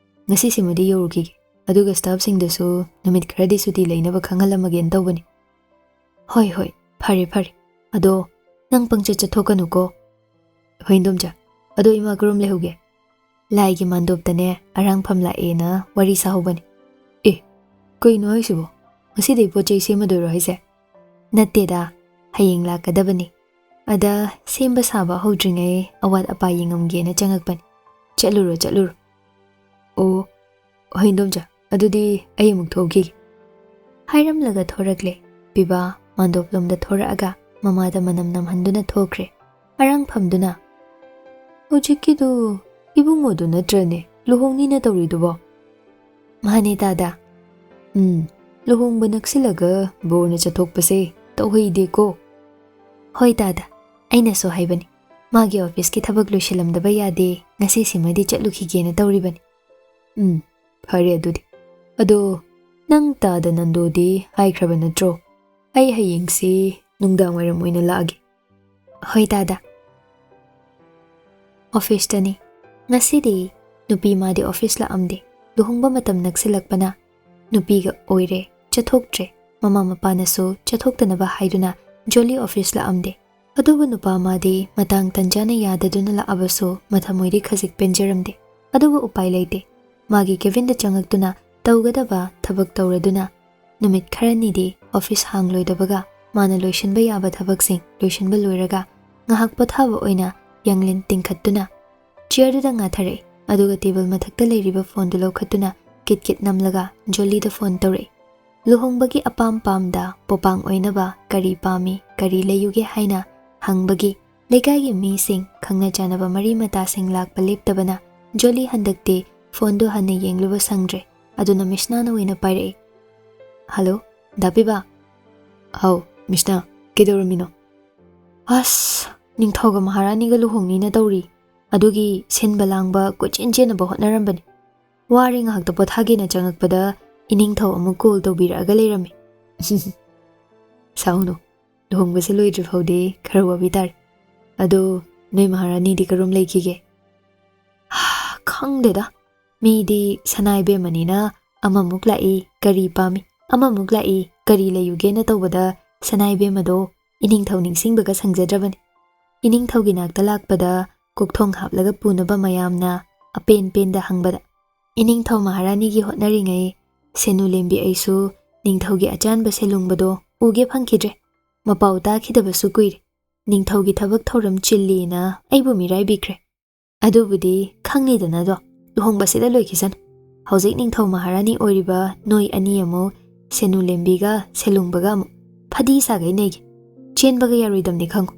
ꯉꯁꯤꯁꯤꯃꯗꯤ ꯌꯧꯔꯨꯈꯤꯒꯦ, ꯑꯗꯨꯒ ꯁ꯭ꯇꯥꯐꯁꯤꯡꯗꯁꯨ ꯅꯨꯃꯤꯠ ꯈꯔꯗꯤ ꯁꯨꯇꯤ ꯂꯩꯅꯕ ꯈꯪꯍꯜꯂꯝꯃꯒꯦꯅ ꯇꯧꯕꯅꯤ꯫" "ꯍꯣꯏ, ꯍꯣꯏ, ꯐꯔꯦ, ꯐꯔꯦ꯫ ꯑꯗꯣ ꯅꯪ ꯄꯪꯆꯠ ꯆꯠꯊꯣꯛꯀꯅꯨꯀꯣ꯫" "ꯍꯣꯏ, ꯏꯟꯗꯣꯝꯆꯥ꯫ ꯑꯗꯣ ꯏꯃꯥ ꯀꯔꯣꯝ ꯂꯩꯍꯧꯒꯦ?" "ꯂꯥꯏꯒꯤ ꯃꯥꯟꯗꯣꯞꯇꯅꯦ, ꯑꯔꯥꯡꯐꯝ ꯂꯥꯛꯑꯦꯅ ꯋꯥꯔꯤ ꯁꯥꯍꯧꯕꯅꯤ꯫" "ꯑꯦ, ꯀꯩꯅꯣ ꯍꯥꯏꯁꯤꯕꯣ? ꯉꯁꯤꯗꯩ ꯄꯣꯠ ꯆꯩ ꯁꯦꯝꯃꯗꯣꯏꯔꯣ ꯍꯥꯏꯁꯦ?" "ꯅꯠꯇꯦꯗ, ꯍꯌꯦꯡ ꯂꯥꯛꯀꯗꯕꯅꯤ꯫ ꯑꯗ ꯁꯦꯝꯕ ꯁꯥꯕ ꯍꯧꯗ꯭ꯔꯤꯉꯩ ꯑꯋꯥꯠ ꯑꯄꯥ ꯌꯦꯡꯉꯝꯒꯦꯅ ꯆꯪꯉꯛꯄꯅꯤ꯫ ꯆꯠꯂꯨꯔꯣ, ꯆꯠꯂꯨꯔꯣ꯫" "ꯑꯣ, ꯍꯣꯏ, ꯏꯟꯗꯣꯝꯆꯥ, ꯑꯗꯨꯗꯤ ꯑꯩ ꯑꯃꯨꯛ ꯊꯣꯛꯈꯤꯒꯦ꯫" ꯍꯥꯏꯔꯝꯂꯒ ꯊꯣꯔꯛꯂꯦ꯫ ꯄꯤꯕꯥ ꯃꯥꯟꯗꯣꯞꯂꯣꯝꯗ ꯊꯣꯔꯛꯑꯒ ꯃꯃꯥꯗ ꯃꯅꯝ ꯅꯝꯍꯟꯗꯨꯅ ꯊꯣꯛꯈ꯭ꯔꯦ꯫ ꯑꯔꯥꯡꯐꯝꯗꯨꯅ, "ꯍꯧꯖꯤꯛꯀꯤꯗꯨ ꯏꯕꯨꯡꯉꯣꯗꯨ ꯅꯠꯇ꯭ꯔꯅꯦ ꯂꯨꯍꯣꯡꯅꯤꯅ ꯇꯧꯔꯤꯗꯨꯕꯣ?" "ꯃꯥꯅꯦ ꯇꯥꯗ꯫" "ꯎꯝ, ꯂꯨꯍꯣꯡꯕ ꯅꯛꯁꯤꯜꯂꯒ ꯕꯣꯔꯅ ꯆꯠꯊꯣꯛꯄꯁꯦ ꯇꯧꯍꯩꯗꯦꯀꯣ꯫" "ꯍꯣꯏ ꯇꯥꯗ, ꯑꯩꯅꯁꯨ ꯍꯥꯏꯕꯅꯤ, ꯃꯥꯒꯤ ꯑꯣꯐꯤꯁꯀꯤ ꯊꯕꯛ ꯂꯣꯏꯁꯤꯜꯂꯝꯗꯕ ꯌꯥꯗꯦ, ꯉꯁꯤꯁꯤꯃꯗꯤ ꯆꯠꯂꯨꯈꯤꯒꯦꯅ ꯇꯧꯔꯤꯕꯅꯤ꯫" "ꯎꯝ, ꯐꯔꯦ ꯑꯗꯨꯗꯤ꯫ ꯑꯗꯣ ꯅꯪ ꯇꯥꯗ ꯅꯟꯗꯣꯗꯤ ꯍꯥꯏꯈ꯭ꯔꯕ ꯅꯠꯇ꯭ꯔꯣ? ꯑꯩ ꯍꯌꯦꯡꯁꯤ ꯅꯨꯡꯗꯥꯡ ꯋꯥꯏꯔꯝ ꯑꯣꯏꯅ ꯂꯥꯛꯑꯒꯦ꯫" "ꯍꯣꯏ ꯇꯥꯗ꯫" ꯑꯣꯐꯤꯁꯇꯅꯤ꯫ ꯉꯁꯤꯗꯤ ꯅꯨꯄꯤ ꯃꯥꯗꯤ ꯑꯣꯐꯤꯁ ꯂꯥꯛꯑꯝꯗꯦ꯫ ꯂꯨꯍꯣꯡꯕ ꯃꯇꯝ ꯅꯛꯁꯤꯜꯂꯛꯄꯅ ꯅꯨꯄꯤꯒ ꯑꯣꯏꯔꯦ, ꯆꯠꯊꯣꯛꯇ꯭ꯔꯦ꯫ ꯃꯃꯥ ꯃꯄꯥꯅꯁꯨ ꯆꯠꯊꯣꯛꯇꯅꯕ ꯍꯥꯏꯗꯨꯅ ꯖꯣꯂꯤ ꯑꯣꯐꯤꯁ ꯂꯥꯛꯑꯝꯗꯦ꯫ ꯑꯗꯨꯕꯨ ꯅꯨꯄꯥ ꯃꯥꯗꯤ ꯃꯇꯥꯡ ꯇꯟꯖꯥꯅ ꯌꯥꯗꯗꯨꯅ ꯂꯥꯛꯑꯕꯁꯨ ꯃꯊꯃꯣꯏꯗꯤ ꯈꯖꯤꯛ ꯄꯦꯟꯖꯔꯝꯗꯦ꯫ ꯑꯗꯨꯕꯨ ꯎꯄꯥꯏ ꯂꯩꯇꯦ꯫ ꯃꯥꯒꯤ cabinꯗ ꯆꯪꯉꯛꯇꯨꯅ ꯇꯧꯒꯗꯕ ꯊꯕꯛ ꯇꯧꯔꯗꯨꯅ ꯅꯨꯃꯤꯠ ꯈꯔꯅꯤꯗꯤ office ꯍꯥꯡꯂꯣꯏꯗꯕꯒ ꯃꯥꯅ ꯂꯣꯏꯁꯤꯟꯕ ꯌꯥꯕ ꯊꯕꯛꯁꯤꯡ ꯂꯣꯏꯁꯤꯟꯕ ꯂꯣꯏꯔꯒ ꯉꯥꯏꯍꯥꯛ ꯄꯣꯊꯥꯕ ꯑꯣꯏꯅ ꯌꯥꯡꯂꯦꯟ ꯇꯤꯡꯈꯠꯇꯨꯅ chairꯗꯨꯗ ꯉꯥꯊꯔꯛꯏ꯫ ꯑꯗꯨꯒ table ꯃꯊꯛꯇ ꯂꯩꯔꯤꯕ phoneꯗꯨ ꯂꯧꯈꯠꯇꯨꯅ ꯀꯤꯠ ꯀꯤꯠ ꯅꯝꯂꯒ ꯖꯣꯂꯤꯗ phone ꯇꯧꯔꯛꯏ꯫ ꯂꯨꯍꯣꯡꯕꯒꯤ ꯑꯄꯥꯝ ꯄꯥꯝꯗ ꯄꯣꯄꯥꯡ ꯑꯣꯏꯅꯕ ꯀꯔꯤ ꯄꯥꯝꯃꯤ, ꯀꯔꯤ ꯂꯩꯌꯨꯒꯦ ꯍꯥꯏꯅ ꯍꯪꯕꯒꯤ ꯂꯩꯀꯥꯏꯒꯤ ꯃꯤꯁꯤꯡ, ꯈꯪꯅ ꯆꯥꯟꯅꯕ ꯃꯔꯤ ꯃꯇꯥꯁꯤꯡ ꯂꯥꯛꯄ ꯂꯦꯞꯇꯕꯅ ꯖꯣꯂꯤ ꯍꯟꯗꯛꯇꯤ phoneꯗꯨ ꯍꯟꯅ ꯌꯦꯡꯂꯨꯕ ꯁꯪꯗ꯭ꯔꯦ꯫ ꯑꯗꯨꯅ ꯃꯤꯁꯅꯥꯅ ꯑꯣꯏꯅ ꯄꯥꯏꯔꯛꯏ꯫ "Hello, ꯗꯥ ꯄꯤꯕꯥ?" "ꯍꯥꯎ, ꯃꯤꯁꯅꯥ, ꯀꯩꯗꯧꯔꯝꯃꯤꯅꯣ?" "ꯑꯁ, ꯅꯤꯡꯊꯧꯒ ꯃꯍꯥꯔꯥꯅꯤꯒ ꯂꯨꯍꯣꯡꯅꯤꯅ ꯇꯧꯔꯤ꯫ ꯑꯗꯨꯒꯤ ꯁꯤꯟꯕ ꯂꯥꯡꯕ ꯀꯣꯏꯆꯦꯟ ꯆꯦꯟꯅꯕ ꯍꯣꯠꯅꯔꯝꯕꯅꯤ꯫ ꯋꯥꯔꯦ, ꯉꯥꯏꯍꯥꯛꯇ ꯄꯣꯊꯥꯒꯦꯅ ꯆꯪꯉꯛꯄꯗ ꯏꯅꯤꯡꯊꯧ ꯑꯃꯨꯛ call ꯇꯧꯕꯤꯔꯛꯑꯒ ꯂꯩꯔꯝꯃꯤ꯫" "ꯁꯥꯎꯅꯨ, ꯂꯨꯍꯣꯡꯕꯁꯦ ꯂꯣꯏꯗ꯭ꯔꯤ ꯐꯥꯎꯗꯤ ꯈꯔ ꯋꯥꯕꯤ ꯇꯥꯔꯦ꯫ ꯑꯗꯣ ꯅꯣꯏ ꯃꯍꯥꯔꯥꯅꯤꯗꯤ ꯀꯔꯝ ꯂꯩꯈꯤꯒꯦ?" "ꯈꯪꯗꯦꯗ, ꯃꯤꯗꯤ ꯁꯅꯥ ꯏꯕꯦꯝꯃꯅꯤꯅ ꯑꯃꯃꯨꯛ ꯂꯥꯛꯏ, ꯀꯔꯤ ꯄꯥꯝꯃꯤ, ꯑꯃꯃꯨꯛ ꯂꯥꯛꯏ, ꯀꯔꯤ ꯂꯩꯌꯨꯒꯦꯅ ꯇꯧꯕꯗ ꯁꯅꯥ ꯏꯕꯦꯝꯃꯗꯣ ꯏꯅꯤꯡꯊꯧ ꯅꯤꯡꯁꯤꯡꯕꯒ ꯁꯪꯖꯗ꯭ꯔꯕꯅꯤ꯫ ꯏꯅꯤꯡꯊꯧꯒꯤ ꯅꯥꯛꯇ ꯂꯥꯛꯄꯗ ꯀꯣꯛꯊꯣꯡ ꯍꯥꯞꯂꯒ ꯄꯨꯅꯕ ꯃꯌꯥꯝꯅ ꯑꯄꯦꯟ ꯄꯦꯟꯗ ꯍꯪꯕꯗ, ꯏꯅꯤꯡꯊꯧ ꯃꯍꯥꯔꯥꯅꯤꯒꯤ ꯍꯣꯠꯅꯔꯤꯉꯩ ꯁꯦꯅꯨ ꯂꯦꯝꯕꯤ ꯑꯩꯁꯨ ꯅꯤꯡꯊꯧꯒꯤ ꯑꯆꯥꯟꯕ ꯁꯦꯂꯨꯡꯕꯗꯣ ꯎꯒꯦ ꯐꯪꯈꯤꯗ꯭ꯔꯦ꯫ ꯃꯄꯥꯎ ꯇꯥꯈꯤꯗꯕꯁꯨ ꯀꯨꯏꯔꯦ꯫ ꯅꯤꯡꯊꯧꯒꯤ ꯊꯕꯛ ꯊꯧꯔꯝ ꯆꯤꯜꯂꯤꯅ ꯑꯩꯕꯨ ꯃꯤꯔꯥꯏꯕꯤꯈ꯭ꯔꯦ꯫ ꯑꯗꯨꯕꯨꯗꯤ ꯈꯪꯉꯤꯗꯅꯗꯣ, ꯂꯨꯍꯣꯡꯕꯁꯤꯗ ꯂꯣꯏꯈꯤꯁꯅꯨ꯫ ꯍꯧꯖꯤꯛ ꯅꯤꯡꯊꯧ ꯃꯍꯥꯔꯥꯅꯤ ꯑꯣꯏꯔꯤꯕ ꯅꯣꯏ ꯑꯅꯤ ꯑꯃꯨꯛ ꯁꯦꯅꯨ ꯂꯦꯝꯕꯤꯒ ꯁꯦꯂꯨꯡꯕꯒ ꯑꯃꯨꯛ ꯐꯗꯤ ꯁꯥꯒꯩ ꯅꯩꯒꯦ꯫ ꯆꯦꯟꯕꯒ ꯌꯥꯔꯣꯏꯗꯝꯅꯤ ꯈꯪꯉꯨ꯫"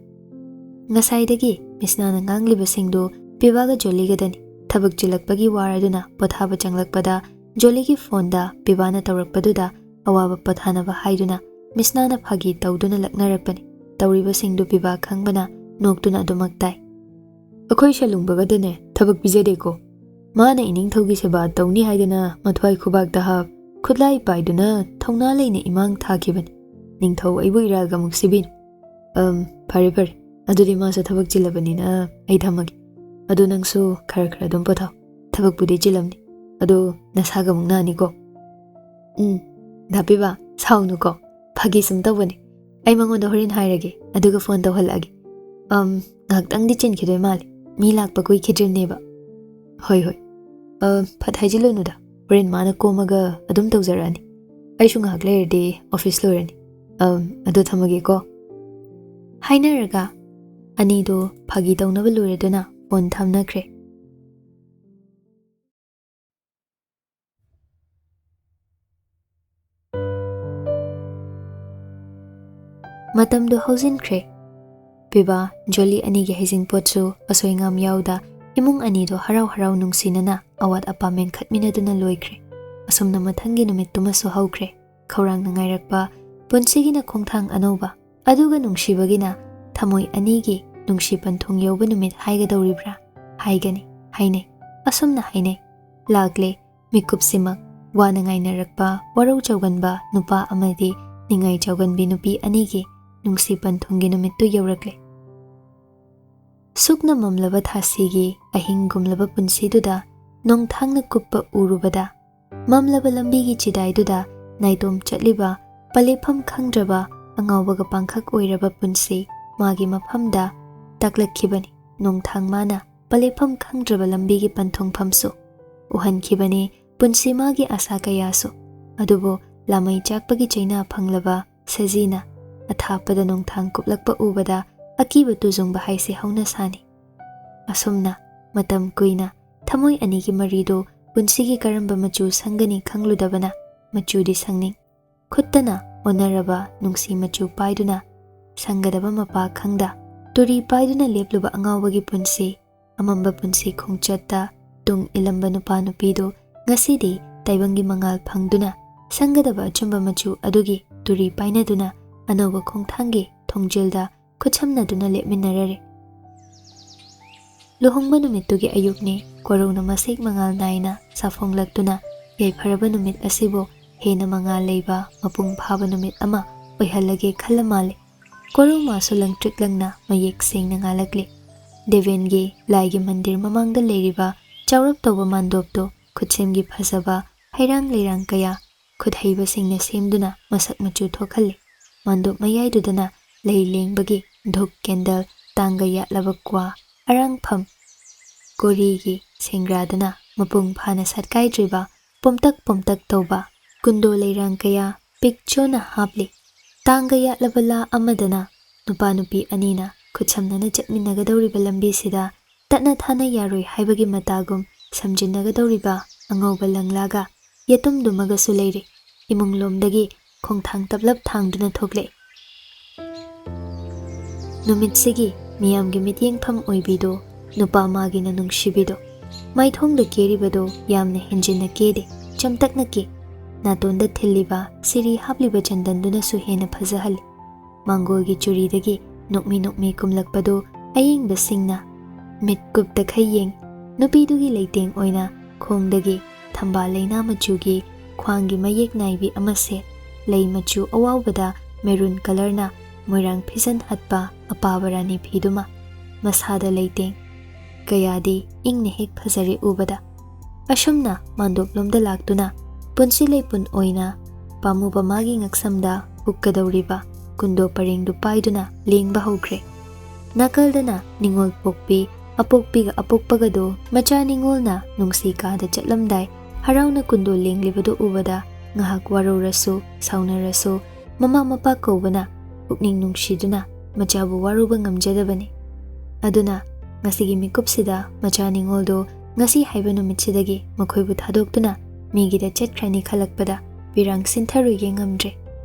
ꯉꯁꯥꯏꯗꯒꯤ ꯃꯤꯁꯅꯥꯅ ꯉꯥꯡꯂꯤꯕꯁꯤꯡꯗꯨ ꯄꯤꯕꯥꯒ ꯖꯣꯂꯤꯒꯗꯅꯤ꯫ ꯊꯕꯛ ꯆꯤꯜꯂꯛꯄꯒꯤ ꯋꯥꯔꯗꯨꯅ ꯄꯣꯊꯥꯕ ꯆꯪꯂꯛꯄꯗ ꯖꯣꯂꯤꯒꯤ phoneꯗ ꯄꯤꯕꯥꯅ ꯇꯧꯔꯛꯄꯗꯨꯗ ꯑꯋꯥꯕ ꯄꯣꯊꯥꯅꯕ ꯍꯥꯏꯗꯨꯅ ꯃꯤꯁꯅꯥꯅ ꯐꯥꯒꯤ ꯇꯧꯗꯨꯅ ꯂꯛꯅꯔꯛꯄꯅꯤ꯫ ꯇꯧꯔꯤꯕꯁꯤꯡꯗꯨ ꯄꯤꯕꯥ ꯈꯪꯕꯅ ꯅꯣꯛꯇꯨꯅ ꯑꯗꯨꯃꯛ ꯇꯥꯏ꯫ "ꯑꯩꯈꯣꯏ ꯁꯦꯂꯨꯡꯕꯒꯗꯅꯦ ꯊꯕꯛ ꯄꯤꯖꯗꯦꯀꯣ꯫ ꯃꯥꯅ ꯏꯅꯤꯡꯊꯧꯒꯤ ꯁꯦꯕꯥ ꯇꯧꯅꯤ ꯍꯥꯏꯗꯅ ꯃꯊ꯭ꯋꯥꯏ ꯈꯨꯕꯥꯛꯇ ꯍꯥꯞ, ꯈꯨꯠꯂꯥꯏ ꯄꯥꯏꯗꯨꯅ ꯊꯧꯅꯥ ꯂꯩꯅ ꯏꯃꯥꯡ ꯊꯥꯈꯤꯕꯅꯤ꯫ ꯅꯤꯡꯊꯧ ꯑꯩꯕꯨ ꯏꯔꯥꯜꯒ ꯑꯃꯨꯛ ꯁꯤꯕꯤꯅꯨ꯫ ꯑꯝ, ꯐꯔꯦ ꯐꯔꯦ, ꯑꯗꯨꯗꯤ ꯃꯥꯁꯨ ꯊꯕꯛ ꯆꯤꯜꯂꯕꯅꯤꯅ ꯑꯩ ꯊꯝꯃꯒꯦ꯫ ꯑꯗꯨ ꯅꯪꯁꯨ ꯈꯔ ꯈꯔ ꯑꯗꯨꯝ ꯄꯣꯊꯥꯎ꯫ ꯊꯕꯛꯄꯨꯗꯤ ꯆꯤꯜꯂꯝꯅꯤ, ꯑꯗꯣ ꯅꯁꯥꯒ ꯑꯃꯨꯛ ꯅꯥꯅꯤꯀꯣ꯫" "ꯎꯝ, ꯗꯥ ꯄꯤꯕꯥ, ꯁꯥꯎꯅꯨꯀꯣ, ꯐꯥꯒꯤ ꯁꯨꯝ ꯇꯧꯕꯅꯤ꯫ ꯑꯩ ꯃꯉꯣꯟꯗ ꯍꯣꯔꯦꯟ ꯍꯥꯏꯔꯒꯦ, ꯑꯗꯨꯒ ꯐꯣꯟ ꯇꯧꯍꯜꯂꯛꯑꯒꯦ꯫ ꯑꯝ, ꯉꯥꯏꯍꯥꯛꯇꯪꯗꯤ ꯆꯤꯟꯈꯤꯗꯣꯏ ꯃꯥꯜꯂꯦ, ꯃꯤ ꯂꯥꯛꯄ ꯀꯨꯏꯈꯤꯗ꯭ꯔꯤꯕꯅꯦꯕ꯫ ꯍꯣꯏ, ꯍꯣꯏ꯫ ꯑ, ꯐꯠ ꯍꯥꯏꯖꯤꯜꯂꯨꯅꯨꯗ, ꯍꯣꯔꯦꯟ ꯃꯥꯅ ꯀꯣꯝꯃꯒ ꯑꯗꯨꯝ ꯇꯧꯖꯔꯛꯑꯅꯤ꯫ ꯑꯩꯁꯨ ꯉꯥꯏꯍꯥꯛ ꯂꯩꯔꯗꯤ ꯑꯣꯐꯤꯁ ꯂꯣꯏꯔꯅꯤ꯫ ꯑꯝ, ꯑꯗꯣ ꯊꯝꯃꯒꯦꯀꯣ꯫ ꯍꯥꯏꯅꯔꯒ ꯑꯅꯤꯗꯣ ꯐꯥꯒꯤ ꯇꯧꯅꯕ ꯂꯣꯏꯔꯗꯨꯅ ꯐꯣꯟ ꯊꯝꯅꯈ꯭ꯔꯦ꯫ ꯃꯇꯝꯗꯨ ꯍꯧꯖꯤꯟꯈ꯭ꯔꯦ꯫ ꯄꯤꯕꯥ, ꯖꯣꯂꯤ ꯑꯅꯤꯒꯤ ꯍꯩꯖꯤꯡꯄꯣꯠꯁꯨ ꯑꯁꯣꯏ ꯉꯥꯝ ꯌꯥꯎꯗ ꯏꯃꯨꯡ ꯑꯅꯤꯗꯣ ꯍꯔꯥꯎ ꯍꯔꯥꯎ ꯅꯨꯡꯁꯤꯅꯅ ꯑꯋꯥꯠ ꯑꯄꯥ ꯃꯦꯟꯈꯠꯃꯤꯟꯅꯗꯨꯅ ꯂꯣꯏꯈ꯭ꯔꯦ꯫ ꯑꯁꯨꯝꯅ ꯃꯊꯪꯒꯤ ꯅꯨꯃꯤꯠꯇꯨꯃꯁꯨ ꯍꯧꯈ꯭ꯔꯦ꯫ ꯈꯧꯔꯥꯡꯅ ꯉꯥꯏꯔꯛꯄ ꯄꯨꯟꯁꯤꯒꯤꯅ ꯈꯣꯡꯊꯥꯡ ꯑꯅꯧꯕ, ꯑꯗꯨꯒ ꯅꯨꯡꯁꯤꯕꯒꯤꯅ ꯊꯃꯣꯏ ꯑꯅꯤꯒꯤ ꯅꯨꯡꯁꯤ ꯄꯟꯊꯨꯡ ꯌꯧꯕ ꯅꯨꯃꯤꯠ ꯍꯥꯏꯒꯗꯧꯔꯤꯕ꯭ꯔꯥ? ꯍꯥꯏꯒꯅꯤ, ꯍꯥꯏꯅꯩ꯫ ꯑꯁꯨꯝꯅ ꯍꯥꯏꯅꯩ꯫ ꯂꯥꯛꯂꯦ꯫ ꯃꯤꯀꯨꯞꯁꯤꯃꯛ ꯋꯥꯅ ꯉꯥꯏꯅꯔꯛꯄ ꯋꯥꯔꯧ ꯆꯥꯎꯒꯟꯕ ꯅꯨꯄꯥ ꯑꯃꯗꯤ ꯅꯤꯡꯉꯥꯏ ꯆꯥꯎꯒꯟꯕꯤ ꯅꯨꯄꯤ ꯑꯅꯤꯒꯤ ꯅꯨꯡꯁꯤ ꯄꯟꯊꯨꯡꯒꯤ ꯅꯨꯃꯤꯠꯇꯨ ꯌꯧꯔꯛꯂꯦ꯫ ꯁꯨꯛꯅ ꯃꯝꯂꯕ ꯊꯥꯁꯤꯒꯤ ꯑꯍꯤꯡꯒꯨꯝꯂꯕ ꯄꯨꯟꯁꯤꯗꯨꯗ ꯅꯣꯡꯊꯥꯡꯅ ꯀꯨꯞꯄ ꯎꯔꯨꯕꯗ, ꯃꯝꯂꯕ ꯂꯝꯕꯤꯒꯤ ꯆꯤꯗꯥꯏꯗꯨꯗ ꯅꯥꯏꯇꯣꯝ ꯆꯠꯂꯤꯕ ꯄꯂꯦꯞꯐꯝ ꯈꯪꯗ꯭ꯔꯕ ꯑꯉꯥꯎꯕꯒ ꯄꯥꯡꯈꯛ ꯑꯣꯏꯔꯕ ꯄꯨꯟꯁꯤ ꯃꯥꯒꯤ ꯃꯐꯝꯗ ꯇꯥꯛꯂꯛꯈꯤꯕꯅꯤ꯫ ꯅꯣꯡꯊꯥꯡ ꯃꯥꯅ ꯄꯂꯦꯞꯐꯝ ꯈꯪꯗ꯭ꯔꯕ ꯂꯝꯕꯤꯒꯤ ꯄꯟꯊꯨꯡꯐꯝꯁꯨ ꯎꯍꯟꯈꯤꯕꯅꯤ꯫ ꯄꯨꯟꯁꯤ ꯃꯥꯒꯤ ꯑꯁꯥ ꯀꯌꯥꯁꯨ꯫ ꯑꯗꯨꯕꯨ ꯂꯥꯃꯩ ꯆꯥꯛꯄꯒꯤ ꯆꯩꯅꯥ ꯐꯪꯂꯕ ꯁꯖꯤꯅ ꯑꯊꯥꯞꯄꯗ ꯅꯣꯡꯊꯥꯡ ꯀꯨꯞꯂꯛꯄ ꯎꯕꯗ ꯑꯀꯤꯕ ꯇꯨꯖꯨꯡꯕ ꯍꯥꯏꯁꯤ ꯍꯧꯅ ꯁꯥꯅꯤ꯫ ꯑꯁꯨꯝꯅ ꯃꯇꯝ ꯀꯨꯏꯅ ꯊꯃꯣꯏ ꯑꯅꯤꯒꯤ ꯃꯔꯤꯗꯨ ꯄꯨꯟꯁꯤꯒꯤ ꯀꯔꯝꯕ ꯃꯆꯨ ꯁꯪꯒꯅꯤ ꯈꯪꯂꯨꯗꯕꯅ ꯃꯆꯨꯗꯤ ꯁꯪꯅꯤꯡ꯫ ꯈꯨꯠꯇꯅ ꯑꯣꯟꯅꯔꯕ ꯅꯨꯡꯁꯤ ꯃꯆꯨ ꯄꯥꯏꯗꯨꯅ ꯁꯪꯒꯗꯕ ꯃꯄꯥ ꯈꯪꯗ ꯇꯨꯔꯤ ꯄꯥꯏꯗꯨꯅ ꯂꯦꯞꯂꯨꯕ ꯑꯉꯥꯎꯕꯒꯤ ꯄꯨꯟꯁꯤ, ꯑꯃꯝꯕ ꯄꯨꯟꯁꯤ ꯈꯣꯡꯆꯠꯇ ꯇꯨꯡ ꯏꯜꯂꯝꯕ ꯅꯨꯄꯥ ꯅꯨꯄꯤꯗꯨ ꯉꯁꯤꯗꯤ ꯇꯥꯏꯕꯪꯒꯤ ꯃꯉꯥꯜ ꯐꯪꯗꯨꯅ ꯁꯪꯒꯗꯕ ꯑꯆꯨꯝꯕ ꯃꯆꯨ ꯑꯗꯨꯒꯤ ꯇꯨꯔꯤ ꯄꯥꯏꯅꯗꯨꯅ ꯑꯅꯧꯕ ꯈꯣꯡꯊꯥꯡꯒꯤ ꯊꯣꯡꯖꯤꯜꯗ ꯈꯨꯠꯁꯝꯅꯗꯨꯅ ꯂꯦꯞꯃꯤꯟꯅꯔꯔꯦ꯫ ꯂꯨꯍꯣꯡꯕ ꯅꯨꯃꯤꯠꯇꯨꯒꯤ ꯑꯌꯨꯛꯅꯤ꯫ ꯀꯣꯔꯧꯅ ꯃꯁꯦꯛ ꯃꯉꯥꯜ ꯅꯥꯏꯅ ꯁꯥꯐꯣꯡꯂꯛꯇꯨꯅ ꯌꯥꯏꯐꯔꯕ ꯅꯨꯃꯤꯠ ꯑꯁꯤꯕꯨ ꯍꯦꯟꯅ ꯃꯉꯥꯜ ꯂꯩꯕ ꯃꯄꯨꯡ ꯐꯥꯕ ꯅꯨꯃꯤꯠ ꯑꯃ ꯑꯣꯏꯍꯜꯂꯒꯦ ꯈꯜꯂ ꯃꯥꯜꯂꯤ꯫ ꯀꯣꯔꯧ ꯃꯥꯁꯨ ꯂꯪꯇ꯭ꯔꯤꯛ ꯂꯪꯅ ꯃꯌꯦꯛ ꯁꯦꯡꯅ ꯉꯥꯜꯂꯛꯂꯤ꯫ ꯗꯦꯕꯦꯟꯒꯤ ꯂꯥꯏꯒꯤ ꯃꯟꯗꯤꯔ ꯃꯃꯥꯡꯗ ꯂꯩꯔꯤꯕ ꯆꯥꯎꯔꯞ ꯇꯧꯕ ꯃꯥꯟꯗꯣꯞꯇꯨ ꯈꯨꯠꯁꯦꯝꯒꯤ ꯐꯖꯕ ꯍꯩꯔꯥꯡ ꯂꯩꯔꯥꯡ ꯀꯌꯥ ꯈꯨꯠꯍꯩꯕꯁꯤꯡꯅ ꯁꯦꯝꯗꯨꯅ ꯃꯁꯛ ꯃꯆꯨ ꯊꯣꯛꯍꯜꯂꯤ꯫ ꯃꯥꯟꯗꯣꯞ ꯃꯌꯥꯏꯗꯨꯗꯅ ꯂꯩ ꯂꯦꯡꯕꯒꯤ ꯙꯨꯞ ꯀꯦꯟꯗꯜ, ꯇꯥꯡꯒ ꯌꯥꯠꯂꯕ ꯀ꯭ꯋꯥ, ꯑꯔꯥꯡꯐꯝ ꯀꯣꯔꯤꯒꯤ ꯁꯦꯡꯒ꯭ꯔꯥꯗꯨꯅ ꯃꯄꯨꯡ ꯐꯥꯅ ꯁꯥꯠꯀꯥꯏꯗ꯭ꯔꯤꯕ ꯄꯣꯝꯇꯛ ꯄꯣꯝꯇꯛ ꯇꯧꯕ ꯀꯨꯟꯗꯣ ꯂꯩꯔꯥꯡ ꯀꯌꯥ ꯄꯤꯛ ꯆꯣꯅ ꯍꯥꯞꯂꯤ꯫ ꯇꯥꯡꯒ ꯌꯥꯠꯂꯕ ꯂꯥ ꯑꯃꯗꯅ ꯅꯨꯄꯥ ꯅꯨꯄꯤ ꯑꯅꯤꯅ ꯈꯨꯠꯁꯝꯅꯅ ꯆꯠꯃꯤꯟꯅꯒꯗꯧꯔꯤꯕ ꯂꯝꯕꯤꯁꯤꯗ ꯇꯠꯅ ꯊꯥꯅ ꯌꯥꯔꯣꯏ ꯍꯥꯏꯕꯒꯤ ꯃꯇꯥꯒꯨꯝ ꯁꯝꯖꯤꯟꯅꯒꯗꯧꯔꯤꯕ ꯑꯉꯧꯕ ꯂꯪꯂꯥꯒ ꯌꯦꯇꯨꯝꯗꯨꯃꯒꯁꯨ ꯂꯩꯔꯤ꯫ ꯏꯃꯨꯡꯂꯣꯝꯗꯒꯤ ꯈꯣꯡꯊꯥꯡ ꯇꯞꯂꯞ ꯊꯥꯡꯗꯨꯅ ꯊꯣꯛꯂꯛꯏ꯫ ꯅꯨꯃꯤꯠꯁꯤꯒꯤ ꯃꯤꯌꯥꯝꯒꯤ ꯃꯤꯠꯌꯦꯡꯐꯝ ꯑꯣꯏꯕꯤꯗꯣ ꯅꯨꯄꯥ ꯃꯥꯒꯤꯅ ꯅꯨꯡꯁꯤꯕꯤꯗꯣ꯫ ꯃꯥꯏꯊꯣꯡꯗ ꯀꯦꯔꯤꯕꯗꯣ ꯌꯥꯝꯅ ꯍꯦꯟꯖꯤꯟꯅ ꯀꯦꯗꯦ, ꯆꯝꯇꯛꯅ ꯀꯦ꯫ ꯅꯥꯇꯣꯟꯗ ꯊꯤꯜꯂꯤꯕ ꯁꯤꯔꯤ ꯍꯥꯞꯂꯤꯕ ꯆꯟꯗꯟꯗꯨꯅꯁꯨ ꯍꯦꯟꯅ ꯐꯖꯍꯜꯂꯤ꯫ ꯃꯥꯡꯒꯣꯜꯒꯤ ꯆꯨꯔꯤꯗꯒꯤ ꯅꯣꯛꯃꯤ ꯅꯣꯛꯃꯤ ꯀꯨꯝꯂꯛꯄꯗꯨ ꯑꯌꯦꯡꯕꯁꯤꯡꯅ ꯃꯤꯠ ꯀꯨꯞꯇꯈꯩ ꯌꯦꯡ꯫ ꯅꯨꯄꯤꯗꯨꯒꯤ ꯂꯩꯇꯦꯡ ꯑꯣꯏꯅ ꯈꯣꯡꯗꯒꯤ ꯊꯝꯕꯥꯜ ꯂꯩꯅꯥ ꯃꯆꯨꯒꯤ ꯈ꯭ꯋꯥꯡꯒꯤ ꯃꯌꯦꯛ ꯅꯥꯏꯕꯤ ꯑꯃ ꯁꯦꯠ, ꯂꯩ ꯃꯆꯨ ꯑꯋꯥꯎꯕꯗ ꯃꯦꯔꯨꯟ ꯀꯂꯔꯅ ꯃꯣꯏꯔꯥꯡ ꯐꯤꯖꯟ ꯍꯠꯄ ꯑꯄꯥꯕ ꯔꯥꯅꯤ ꯐꯤꯗꯨꯃ ꯃꯁꯥꯗ ꯂꯩꯇꯦꯡ꯫ ꯀꯌꯥꯗꯤ ꯏꯪꯅ ꯍꯦꯛ ꯐꯖꯔꯦ ꯎꯕꯗ꯫ ꯑꯁꯨꯝꯅ ꯃꯥꯟꯗꯣꯞꯂꯣꯝꯗ ꯂꯥꯛꯇꯨꯅ ꯄꯨꯟꯁꯤ ꯂꯩꯄꯨꯟ ꯑꯣꯏꯅ ꯄꯥꯝꯃꯨꯕ ꯃꯥꯒꯤ ꯉꯛꯁꯝꯗ ꯍꯨꯛꯀꯗꯧꯔꯤꯕ ꯀꯨꯟꯗꯣ ꯄꯔꯦꯡꯗꯨ ꯄꯥꯏꯗꯨꯅ ꯂꯦꯡꯕ ꯍꯧꯈ꯭ꯔꯦ꯫ ꯅꯥꯀꯜꯗꯅ ꯅꯤꯉꯣꯜ ꯄꯣꯛꯄꯤ ꯑꯄꯣꯛꯄꯤꯒ ꯑꯄꯣꯛꯄꯒꯗꯣ ꯃꯆꯥ ꯅꯤꯉꯣꯜꯅ ꯅꯨꯡꯁꯤ ꯀꯥꯗ ꯆꯠꯂꯝꯗꯥꯏ ꯍꯔꯥꯎꯅ ꯀꯨꯟꯗꯣ ꯂꯦꯡꯂꯤꯕꯗꯨ ꯎꯕꯗ ꯉꯥꯏꯍꯥꯛ ꯋꯥꯔꯧꯔꯁꯨ ꯁꯥꯎꯅꯔꯁꯨ ꯃꯃꯥ ꯃꯄꯥ ꯀꯧꯕꯅ ꯄꯨꯛꯅꯤꯡ ꯅꯨꯡꯁꯤꯗꯨꯅ ꯃꯆꯥꯕꯨ ꯋꯥꯔꯧꯕ ꯉꯝꯖꯗꯕꯅꯤ꯫ ꯑꯗꯨꯅ ꯉꯁꯤꯒꯤ ꯃꯤꯀꯨꯞꯁꯤꯗ ꯃꯆꯥ ꯅꯤꯉꯣꯜꯗꯣ ꯉꯁꯤ ꯍꯥꯏꯕ ꯅꯨꯃꯤꯠꯁꯤꯗꯒꯤ ꯃꯈꯣꯏꯕꯨ ꯊꯥꯗꯣꯛꯇꯨꯅ ꯃꯤꯒꯤꯗ ꯆꯠꯈ꯭ꯔꯅꯤ ꯈꯜꯂꯛꯄꯗ ꯄꯤꯔꯥꯡ ꯁꯤꯟꯊꯔꯣꯏꯒꯦ ꯉꯝꯗ꯭ꯔꯦ꯫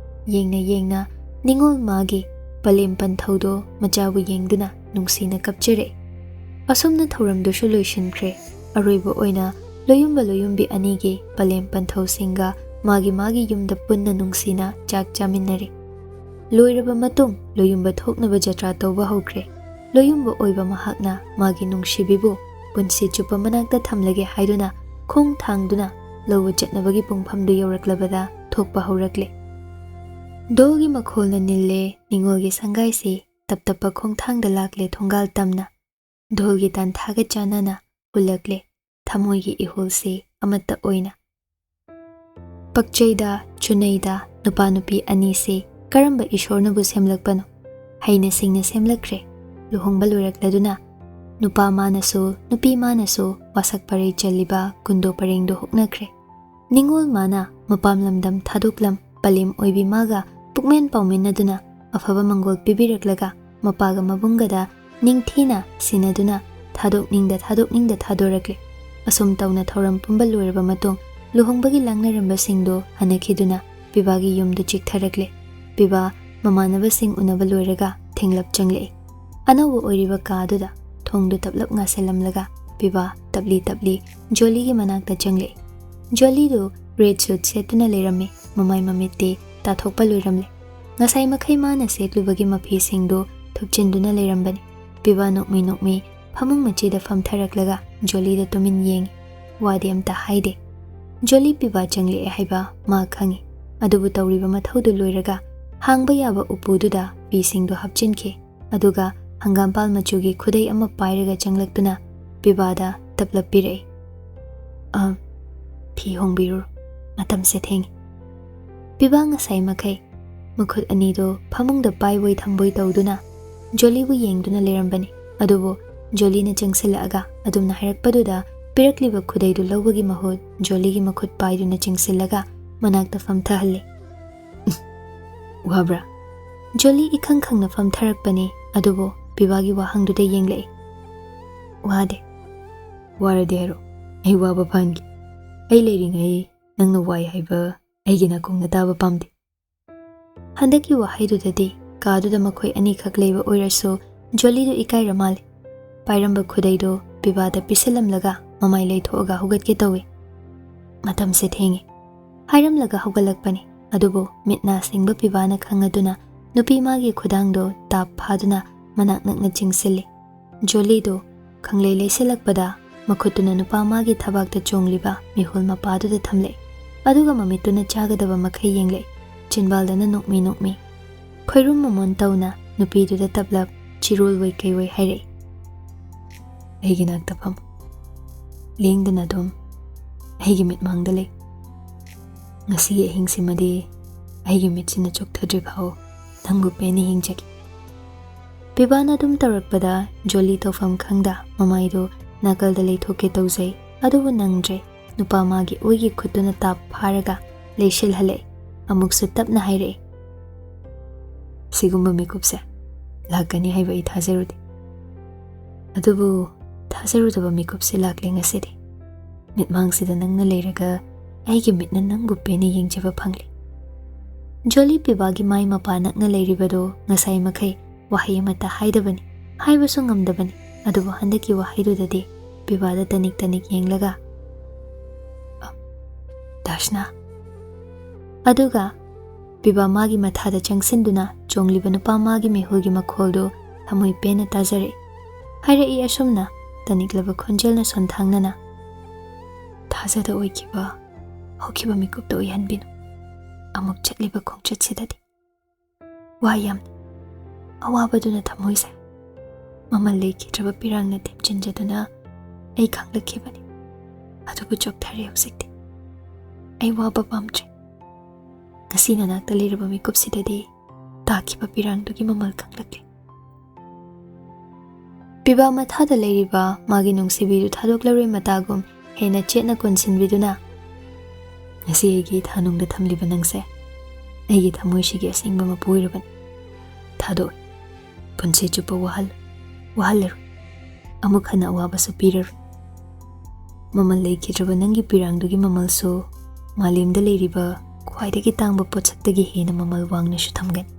ꯌꯦꯡꯅ ꯌꯦꯡꯅ ꯅꯤꯉꯣꯜ ꯃꯥꯒꯤ ꯄꯂꯦꯝ ꯄꯟꯊꯧꯗꯣ ꯃꯆꯥꯕꯨ ꯌꯦꯡꯗꯨꯅ ꯅꯨꯡꯁꯤꯅ ꯀꯞꯆꯔꯛꯏ꯫ ꯑꯁꯨꯝꯅ ꯊꯧꯔꯝꯗꯨꯁꯨ ꯂꯣꯏꯁꯤꯟꯈ꯭ꯔꯦ꯫ ꯑꯔꯣꯏꯕ ꯑꯣꯏꯅ ꯂꯣꯌꯨꯝꯕ ꯂꯣꯌꯨꯝꯕꯤ ꯑꯅꯤꯒꯤ ꯄꯂꯦꯝ ꯄꯟꯊꯧꯁꯤꯡꯒ ꯃꯥꯒꯤ ꯃꯥꯒꯤ ꯌꯨꯝꯗ ꯄꯨꯟꯅ ꯅꯨꯡꯁꯤꯅ ꯆꯥꯛ ꯆꯥꯃꯤꯟꯅꯔꯦ꯫ ꯂꯣꯏꯔꯕ ꯃꯇꯨꯡ ꯂꯣꯌꯨꯝꯕ ꯊꯣꯛꯅꯕ ꯖꯇ꯭ꯔꯥ ꯇꯧꯕ ꯍꯧꯈ꯭ꯔꯦ꯫ ꯂꯣꯌꯨꯝꯕ ꯑꯣꯏꯕ ꯃꯍꯥꯛꯅ ꯃꯥꯒꯤ ꯅꯨꯡꯁꯤꯕꯤꯕꯨ ꯄꯨꯟꯁꯤ ꯆꯨꯞꯄ ꯃꯅꯥꯛꯇ ꯊꯝꯂꯒꯦ ꯍꯥꯏꯗꯨꯅ ꯈꯣꯡ ꯊꯥꯡꯗꯨꯅ ꯂꯧꯕ ꯆꯠꯅꯕꯒꯤ ꯄꯨꯡꯐꯝꯗꯨ ꯌꯧꯔꯛꯂꯕꯗ ꯊꯣꯛꯄ ꯍꯧꯔꯛꯂꯦ꯫ ꯙꯣꯜꯒꯤ ꯃꯈꯣꯜꯅ ꯅꯤꯜꯂꯦ, ꯅꯤꯉꯣꯜꯒꯤ ꯁꯪꯒꯥꯏꯁꯤ ꯇꯞ ꯇꯞꯄ ꯈꯣꯡꯊꯥꯡꯗ ꯂꯥꯛꯂꯦ ꯊꯣꯡꯒꯥꯜ ꯇꯝꯅ꯫ ꯙꯣꯜꯒꯤ ꯇꯥꯟꯊꯥꯒ ꯆꯥꯟꯅꯅ ꯍꯨꯜꯂꯛꯂꯦ ꯊꯃꯣꯏꯒꯤ ꯏꯍꯨꯜꯁꯤ ꯑꯃꯠꯇ ꯑꯣꯏꯅ꯫ ꯄꯛꯆꯩꯗ ꯆꯨꯅꯩꯗ ꯅꯨꯄꯥ ꯅꯨꯄꯤ ꯑꯅꯤꯁꯤ ꯀꯔꯝꯕ ꯏꯁꯣꯔꯅꯕꯨ ꯁꯦꯝꯂꯛꯄꯅꯣ? ꯍꯩꯅ ꯁꯤꯡꯅ ꯁꯦꯝꯂꯛꯈ꯭ꯔꯦ꯫ ꯂꯨꯍꯣꯡꯕ ꯂꯣꯏꯔꯛꯂꯗꯨꯅ ꯅꯨꯄꯥ ꯃꯥꯅꯁꯨ, ꯅꯨꯄꯤ ꯃꯥꯅꯁꯨ ꯋꯥꯁꯛ ꯄꯔꯩ ꯆꯜꯂꯤꯕ ꯀꯨꯟꯗꯣ ꯄꯔꯦꯡꯗꯣ ꯍꯨꯛꯅꯈ꯭ꯔꯦ꯫ ꯅꯤꯉꯣꯜ ꯃꯥꯅ ꯃꯄꯥꯝ ꯂꯝꯗꯝ ꯊꯥꯗꯣꯛꯂꯝ ꯄꯂꯦꯝ ꯑꯣꯏꯕꯤ ꯃꯥꯒ ꯄꯨꯛꯃꯦꯟ ꯄꯥꯎꯃꯤꯟꯅꯗꯨꯅ ꯑꯐꯕ ꯃꯪꯒꯣꯜ ꯄꯤꯕꯤꯔꯛꯂꯒ ꯃꯄꯥꯒ ꯃꯕꯨꯡꯒꯗ ꯅꯤꯡꯊꯤꯅ ꯁꯤꯟꯅꯗꯨꯅ ꯊꯥꯗꯣꯛꯅꯤꯡꯗ ꯊꯥꯗꯣꯛꯅꯤꯡꯗ ꯊꯥꯗꯣꯔꯛꯂꯦ꯫ ꯑꯁꯨꯝ ꯇꯧꯅ ꯊꯧꯔꯝ ꯄꯨꯝꯕ ꯂꯣꯏꯔꯕ ꯃꯇꯨꯡ ꯂꯨꯍꯣꯡꯕꯒꯤ ꯂꯥꯡꯅꯔꯝꯕꯁꯤꯡꯗꯣ ꯍꯟꯅꯈꯤꯗꯨꯅ ꯄꯤꯕꯥꯒꯤ ꯌꯨꯝꯗꯨ ꯆꯤꯛꯊꯔꯛꯂꯦ꯫ ꯄꯤꯕꯥ ꯃꯃꯥꯟꯅꯕꯁꯤꯡ ꯎꯅꯕ ꯂꯣꯏꯔꯒ ꯊꯦꯡꯂꯞ ꯆꯪꯂꯛꯏ꯫ ꯑꯅꯧꯕ ꯑꯣꯏꯔꯤꯕ ꯀꯥꯗꯨꯗ ꯊꯣꯡꯗꯨ ꯇꯞꯂꯞ ꯉꯥꯁꯤꯜꯂꯝꯂꯒ ꯄꯤꯕꯥ ꯇꯞꯂꯤ ꯇꯞꯂꯤ ꯖꯣꯂꯤꯒꯤ ꯃꯅꯥꯛꯇ ꯆꯪꯂꯛꯏ꯫ ꯖꯣꯂꯤꯗꯨ ꯔꯦꯗ ꯁꯨꯠ ꯁꯦꯠꯇꯨꯅ ꯂꯩꯔꯝꯃꯤ꯫ ꯃꯃꯥꯏ ꯃꯃꯤꯠꯇꯤ ꯇꯥꯊꯣꯛꯄ ꯂꯣꯏꯔꯝꯂꯦ꯫ ꯉꯁꯥꯏ ꯃꯈꯩ ꯃꯥꯅ ꯁꯦꯠꯂꯨꯕꯒꯤ ꯃꯐꯤꯁꯤꯡꯗꯨ ꯊꯨꯞꯆꯤꯟꯗꯨꯅ ꯂꯩꯔꯝꯕꯅꯤ꯫ ꯄꯤꯕꯥ ꯅꯣꯛꯃꯤ ꯅꯣꯛꯃꯤ ꯐꯃꯨꯡ ꯃꯆꯤꯗ ꯐꯝꯊꯔꯛꯂꯒ ꯖꯣꯂꯤꯗ ꯇꯨꯃꯤꯟ ꯌꯦꯡꯏ꯫ ꯋꯥꯗꯤ ꯑꯝꯇ ꯍꯥꯏꯗꯦ꯫ ꯖꯣꯂꯤ ꯄꯤꯕꯥ ꯆꯪꯂꯛꯑꯦ ꯍꯥꯏꯕ ꯃꯥ ꯈꯪꯏ꯫ ꯑꯗꯨꯕꯨ ꯇꯧꯔꯤꯕ ꯃꯊꯧꯗꯨ ꯂꯣꯏꯔꯒ ꯍꯥꯡꯕ ꯌꯥꯕ ꯎꯄꯨꯗꯨꯗ ꯐꯤꯁꯤꯡꯗꯨ ꯍꯥꯞꯆꯤꯟꯈꯤ꯫ ꯑꯗꯨꯒ ꯍꯪꯒꯥꯝꯄꯥꯜ ꯃꯆꯨꯒꯤ ꯈꯨꯗꯩ ꯑꯃ ꯄꯥꯏꯔꯒ ꯆꯪꯂꯛꯇꯨꯅ ꯄꯤꯕꯥꯗ ꯇꯞꯂꯞ ꯄꯤꯔꯛꯏ꯫ "ꯑ, ꯐꯤ ꯍꯣꯡꯕꯤꯔꯨꯔꯣ, ꯃꯇꯝꯁꯦ ꯊꯦꯡꯉꯤ꯫" ꯄꯤꯕꯥ ꯉꯁꯥꯏ ꯃꯈꯩ ꯃꯈꯨꯠ ꯑꯅꯤꯗꯨ ꯐꯃꯨꯡꯗ ꯄꯥꯏꯕꯣꯏ ꯊꯝꯕꯣꯏ ꯇꯧꯗꯨꯅ ꯖꯣꯂꯤꯕꯨ ꯌꯦꯡꯗꯨꯅ ꯂꯩꯔꯝꯕꯅꯤ꯫ ꯑꯗꯨꯕꯨ ꯖꯣꯂꯤꯅ ꯆꯪꯁꯤꯜꯂꯛꯑꯒ ꯑꯗꯨꯝꯅ ꯍꯥꯏꯔꯛꯄꯗꯨꯗ ꯄꯤꯔꯛꯂꯤꯕ ꯈꯨꯗꯩꯗꯨ ꯂꯧꯕꯒꯤ ꯃꯍꯨꯠ ꯖꯣꯂꯤꯒꯤ ꯃꯈꯨꯠ ꯄꯥꯏꯗꯨꯅ ꯆꯤꯡꯁꯤꯜꯂꯒ ꯃꯅꯥꯛꯇ ꯐꯝꯊꯍꯜꯂꯤ꯫ "ꯋꯥꯕ꯭ꯔꯥ?" ꯖꯣꯂꯤ ꯏꯈꯪ ꯈꯪꯅ ꯐꯝꯊꯔꯛꯄꯅꯤ, ꯑꯗꯨꯕꯨ ꯄꯤꯕꯥꯒꯤ ꯋꯥꯍꯪꯗꯨꯗ ꯌꯦꯡꯂꯛꯏ꯫ "ꯋꯥꯗꯦ꯫" "ꯋꯥꯔꯗꯤ ꯍꯥꯏꯔꯣ, ꯑꯩ ꯋꯥꯕ ꯐꯍꯟꯒꯦ꯫ ꯑꯩ ꯂꯩꯔꯤꯉꯩ ꯅꯪꯅ ꯋꯥꯏ ꯍꯥꯏꯕ ꯑꯩꯒꯤ ꯅꯥꯀꯣꯡꯅ ꯇꯥꯕ ꯄꯥꯝꯗꯦ꯫" ꯍꯟꯗꯛꯀꯤ ꯋꯥꯍꯩꯗꯨꯗꯗꯤ ꯀꯥꯗꯨꯗ ꯃꯈꯣꯏ ꯑꯅꯤꯈꯛ ꯂꯩꯕ ꯑꯣꯏꯔꯁꯨ ꯖꯣꯂꯤꯗꯨ ꯏꯀꯥꯏꯔ ꯃꯥꯜꯂꯦ꯫ ꯄꯥꯏꯔꯝꯕ ꯈꯨꯗꯩꯗꯨ ꯄꯤꯕꯥꯗ ꯄꯤꯁꯤꯜꯂꯝꯂꯒ ꯃꯃꯥꯏ ꯂꯩꯊꯣꯛꯑꯒ ꯍꯧꯒꯠꯀꯦ ꯇꯧꯏ꯫ "ꯃꯇꯝꯁꯦ ꯊꯦꯡꯉꯤ꯫" ꯍꯥꯏꯔꯝꯂꯒ ꯍꯧꯒꯠꯂꯛꯄꯅꯤ꯫ ꯑꯗꯨꯕꯨ ꯃꯤꯠ ꯅꯥ ꯁꯤꯡꯕ ꯄꯤꯕꯥꯅ ꯈꯪꯉꯗꯨꯅ ꯅꯨꯄꯤ ꯃꯥꯒꯤ ꯈꯨꯗꯥꯡꯗꯨ ꯇꯥꯞ ꯐꯥꯗꯨꯅ ꯃꯅꯥꯛ ꯅꯛꯅ ꯆꯤꯡꯁꯤꯜꯂꯤ꯫ ꯖꯣꯂꯤꯗꯨ ꯈꯪꯂꯩ ꯂꯩꯁꯤꯜꯂꯛꯄꯗ ꯃꯈꯨꯠꯇꯨꯅ ꯅꯨꯄꯥ ꯃꯥꯒꯤ ꯊꯕꯥꯛꯇ ꯆꯣꯡꯂꯤꯕ ꯃꯤꯍꯨꯜ ꯃꯄꯥꯗꯨꯗ ꯊꯝꯂꯛꯏ꯫ ꯑꯗꯨꯒ ꯃꯃꯤꯠꯇꯨꯅ ꯆꯥꯒꯗꯕ ꯃꯈꯩ ꯌꯦꯡꯂꯛꯏ꯫ ꯆꯤꯟꯕꯥꯜꯗꯅ ꯅꯣꯛꯃꯤ ꯅꯣꯛꯃꯤ ꯈꯣꯏꯔꯨꯝ ꯃꯃꯣꯟ ꯇꯧꯅ ꯅꯨꯄꯤꯗꯨꯗ ꯇꯞꯂꯞ ꯆꯤꯔꯣꯜ ꯑꯣꯏ ꯀꯩ ꯑꯣꯏ ꯍꯥꯏꯔꯛꯏ꯫ "ꯑꯩꯒꯤ ꯅꯥꯛꯇ ꯐꯝꯃꯨ꯫ ꯂꯦꯡꯗꯅ ꯑꯗꯨꯝ ꯑꯩꯒꯤ ꯃꯤꯠꯃꯥꯡꯗ ꯂꯩ꯫ ꯉꯁꯤꯒꯤ ꯑꯍꯤꯡꯁꯤꯃꯗꯤ ꯑꯩꯒꯤ ꯃꯤꯠꯁꯤꯅ ꯆꯣꯛꯊꯗ꯭ꯔꯤ ꯐꯥꯎ ꯅꯪꯕꯨ ꯄꯦꯟꯅ ꯌꯦꯡꯖꯒꯦ꯫ ꯄꯤꯕꯥꯅ ꯑꯗꯨꯝ ꯇꯧꯔꯛꯄꯗ ꯖꯣꯂꯤ ꯇꯧꯐꯝ ꯈꯪꯗ ꯃꯃꯥꯏꯗꯨ ꯅꯥꯀꯜꯗ ꯂꯩꯊꯣꯛꯀꯦ ꯇꯧꯖꯩ꯫ ꯑꯗꯨꯕꯨ ꯅꯪꯗ꯭ꯔꯦ꯫ ꯅꯨꯄꯥ ꯃꯥꯒꯤ ꯑꯣꯏꯒꯤ ꯈꯨꯠꯇꯨꯅ ꯇꯥꯞ ꯐꯥꯔꯒ ꯂꯩꯁꯤꯜꯍꯜꯂꯛꯏ꯫ ꯑꯃꯨꯛꯁꯨ ꯇꯞꯅ ꯍꯥꯏꯔꯛꯏ, "ꯁꯤꯒꯨꯝꯕ ꯃꯤꯀꯨꯞꯁꯦ ꯂꯥꯛꯀꯅꯤ ꯍꯥꯏꯕ ꯑꯩ ꯊꯥꯖꯔꯨꯗꯦ꯫ ꯑꯗꯨꯕꯨ ꯊꯥꯖꯔꯨꯗꯕ ꯃꯤꯀꯨꯞꯁꯦ ꯂꯥꯛꯂꯦ ꯉꯁꯤꯗꯤ꯫ ꯃꯤꯠꯃꯥꯡꯁꯤꯗ ꯅꯪꯅ ꯂꯩꯔꯒ ꯑꯩꯒꯤ ꯃꯤꯠꯅ ꯅꯪꯕꯨ ꯄꯦꯟꯅ ꯌꯦꯡꯖꯕ ꯐꯪꯂꯤ꯫" ꯖꯣꯂꯤ ꯄꯤꯕꯥꯒꯤ ꯃꯥꯏ ꯃꯄꯥ ꯅꯛꯅ ꯂꯩꯔꯤꯕꯗꯨ ꯉꯁꯥꯏ ꯃꯈꯩ ꯋꯥꯍꯩ ꯑꯃꯠꯇ ꯍꯥꯏꯗꯕꯅꯤ, ꯍꯥꯏꯕꯁꯨ ꯉꯝꯗꯕꯅꯤ꯫ ꯑꯗꯨꯕꯨ ꯍꯟꯗꯛꯀꯤ ꯋꯥꯍꯩꯗꯨꯗꯗꯤ ꯄꯤꯕꯥꯗ ꯇꯅꯤꯛ ꯇꯅꯤꯛ ꯌꯦꯡꯂꯒ, "ꯑ, ꯗꯥꯁꯅꯥ꯫" ꯑꯗꯨꯒ ꯄꯤꯕꯥ ꯃꯥꯒꯤ ꯃꯊꯥꯗ ꯆꯪꯁꯤꯟꯗꯨꯅ ꯆꯣꯡꯂꯤꯕ ꯅꯨꯄꯥ ꯃꯥꯒꯤ ꯃꯤꯍꯨꯜꯒꯤ ꯃꯈꯣꯜꯗꯨ ꯊꯃꯣꯏ ꯄꯦꯟꯅ ꯇꯥꯖꯔꯛꯏ꯫ ꯍꯥꯏꯔꯛꯏ ꯑꯁꯨꯝꯅ, ꯇꯅꯤꯛꯂꯕ ꯈꯣꯟꯖꯦꯜꯅ ꯁꯣꯟꯊꯥꯡꯅꯅ, "ꯊꯥꯖꯗ ꯑꯣꯏꯈꯤꯕ ꯍꯧꯈꯤꯕ ꯃꯤꯀꯨꯞꯇ ꯑꯣꯏꯍꯟꯕꯤꯅꯨ꯫ ꯑꯃꯨꯛ ꯆꯠꯂꯤꯕ ꯈꯣꯡꯆꯠꯁꯤꯗꯗꯤ ꯋꯥ ꯌꯥꯝꯅ ꯑꯋꯥꯕꯗꯨꯅ ꯊꯃꯣꯏꯁꯦ ꯃꯃꯜ ꯂꯩꯈꯤꯗ꯭ꯔꯕ ꯄꯤꯔꯥꯡꯅ ꯊꯦꯝꯖꯤꯟꯖꯗꯨꯅ ꯑꯩ ꯈꯪꯂꯛꯈꯤꯕꯅꯤ꯫ ꯑꯗꯨꯕꯨ ꯆꯣꯛꯊꯔꯦ ꯍꯧꯖꯤꯛꯇꯤ꯫ ꯑꯩ ꯋꯥꯕ ꯄꯥꯝꯗ꯭ꯔꯦ꯫ ꯉꯁꯤ ꯅꯅꯥꯛꯇ ꯂꯩꯔꯕ ꯃꯤꯀꯨꯞꯁꯤꯗꯗꯤ ꯇꯥꯈꯤꯕ ꯄꯤꯔꯥꯡꯗꯨꯒꯤ ꯃꯃꯜ ꯈꯪꯂꯛꯂꯦ꯫" ꯄꯤꯕꯥ ꯃꯊꯥꯗ ꯂꯩꯔꯤꯕ ꯃꯥꯒꯤ ꯅꯨꯡꯁꯤꯕꯤꯗꯨ ꯊꯥꯗꯣꯛꯂꯔꯣꯏ ꯃꯇꯥꯒꯨꯝ ꯍꯦꯟꯅ ꯆꯦꯠꯅ ꯀꯣꯟꯁꯤꯟꯕꯤꯗꯨꯅ, "ꯉꯁꯤ ꯑꯩꯒꯤ ꯏꯊꯥꯅꯨꯡꯗ ꯊꯝꯂꯤꯕ ꯅꯪꯁꯦ ꯑꯩꯒꯤ ꯊꯃꯣꯏꯁꯤꯒꯤ ꯑꯁꯦꯡꯕ ꯃꯄꯨ ꯑꯣꯏꯔꯕꯅꯤ꯫ ꯊꯥꯗꯣꯛ, ꯄꯨꯟꯁꯤ ꯆꯨꯞꯄ ꯋꯥꯍꯜ-, ꯋꯥꯍꯜꯂꯔꯣꯏ꯫ ꯑꯃꯨꯛ ꯍꯟꯅ ꯑꯋꯥꯕꯁꯨ ꯄꯤꯔꯔꯣꯏ꯫ ꯃꯃꯜ ꯂꯩꯈꯤꯗ꯭ꯔꯕ ꯅꯪꯒꯤ ꯄꯤꯔꯥꯡꯗꯨꯒꯤ ꯃꯃꯜꯁꯨ ꯃꯥꯂꯦꯝꯗ ꯂꯩꯔꯤꯕ ꯈ꯭ꯋꯥꯏꯗꯒꯤ ꯇꯥꯡꯕ ꯄꯣꯠꯁꯛꯇꯒꯤ ꯍꯦꯟꯅ ꯃꯃꯜ ꯋꯥꯡꯅꯁꯨ ꯊꯝꯒꯅꯤ꯫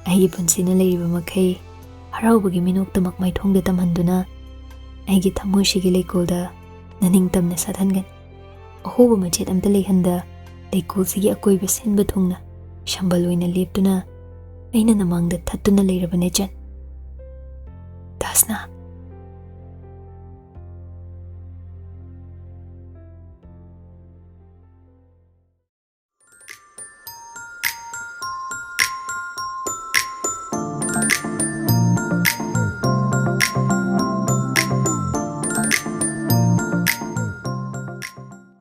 ꯑꯩꯒꯤ ꯄꯨꯟꯁꯤꯅ ꯂꯩꯔꯤꯕ ꯃꯈꯩ ꯍꯔꯥꯎꯕꯒꯤ ꯃꯤꯅꯣꯛꯇꯃꯛ ꯃꯥꯏꯊꯣꯡꯗ ꯇꯝꯍꯟꯗꯨꯅ ꯑꯩꯒꯤ ꯊꯃꯣꯏꯁꯤꯒꯤ ꯂꯩꯀꯣꯜꯗ ꯅꯅꯤꯡꯇꯝꯅ ꯁꯥꯠꯍꯟꯒꯅꯤ꯫ ꯑꯍꯣꯕ ꯃꯆꯦꯠ ꯑꯝꯇ ꯂꯩꯍꯟꯗ ꯂꯩꯀꯣꯜꯁꯤꯒꯤ ꯑꯀꯣꯏꯕ ꯁꯤꯟꯕ ꯊꯨꯡꯅ ꯁꯝꯕꯜ ꯑꯣꯏꯅ ꯂꯦꯞꯇꯨꯅ ꯑꯩꯅ ꯅꯃꯥꯡꯗ ꯊꯠꯇꯨꯅ ꯂꯩꯔꯕꯅꯦ ꯆꯟ꯫" "ꯗꯥꯁꯅꯥ,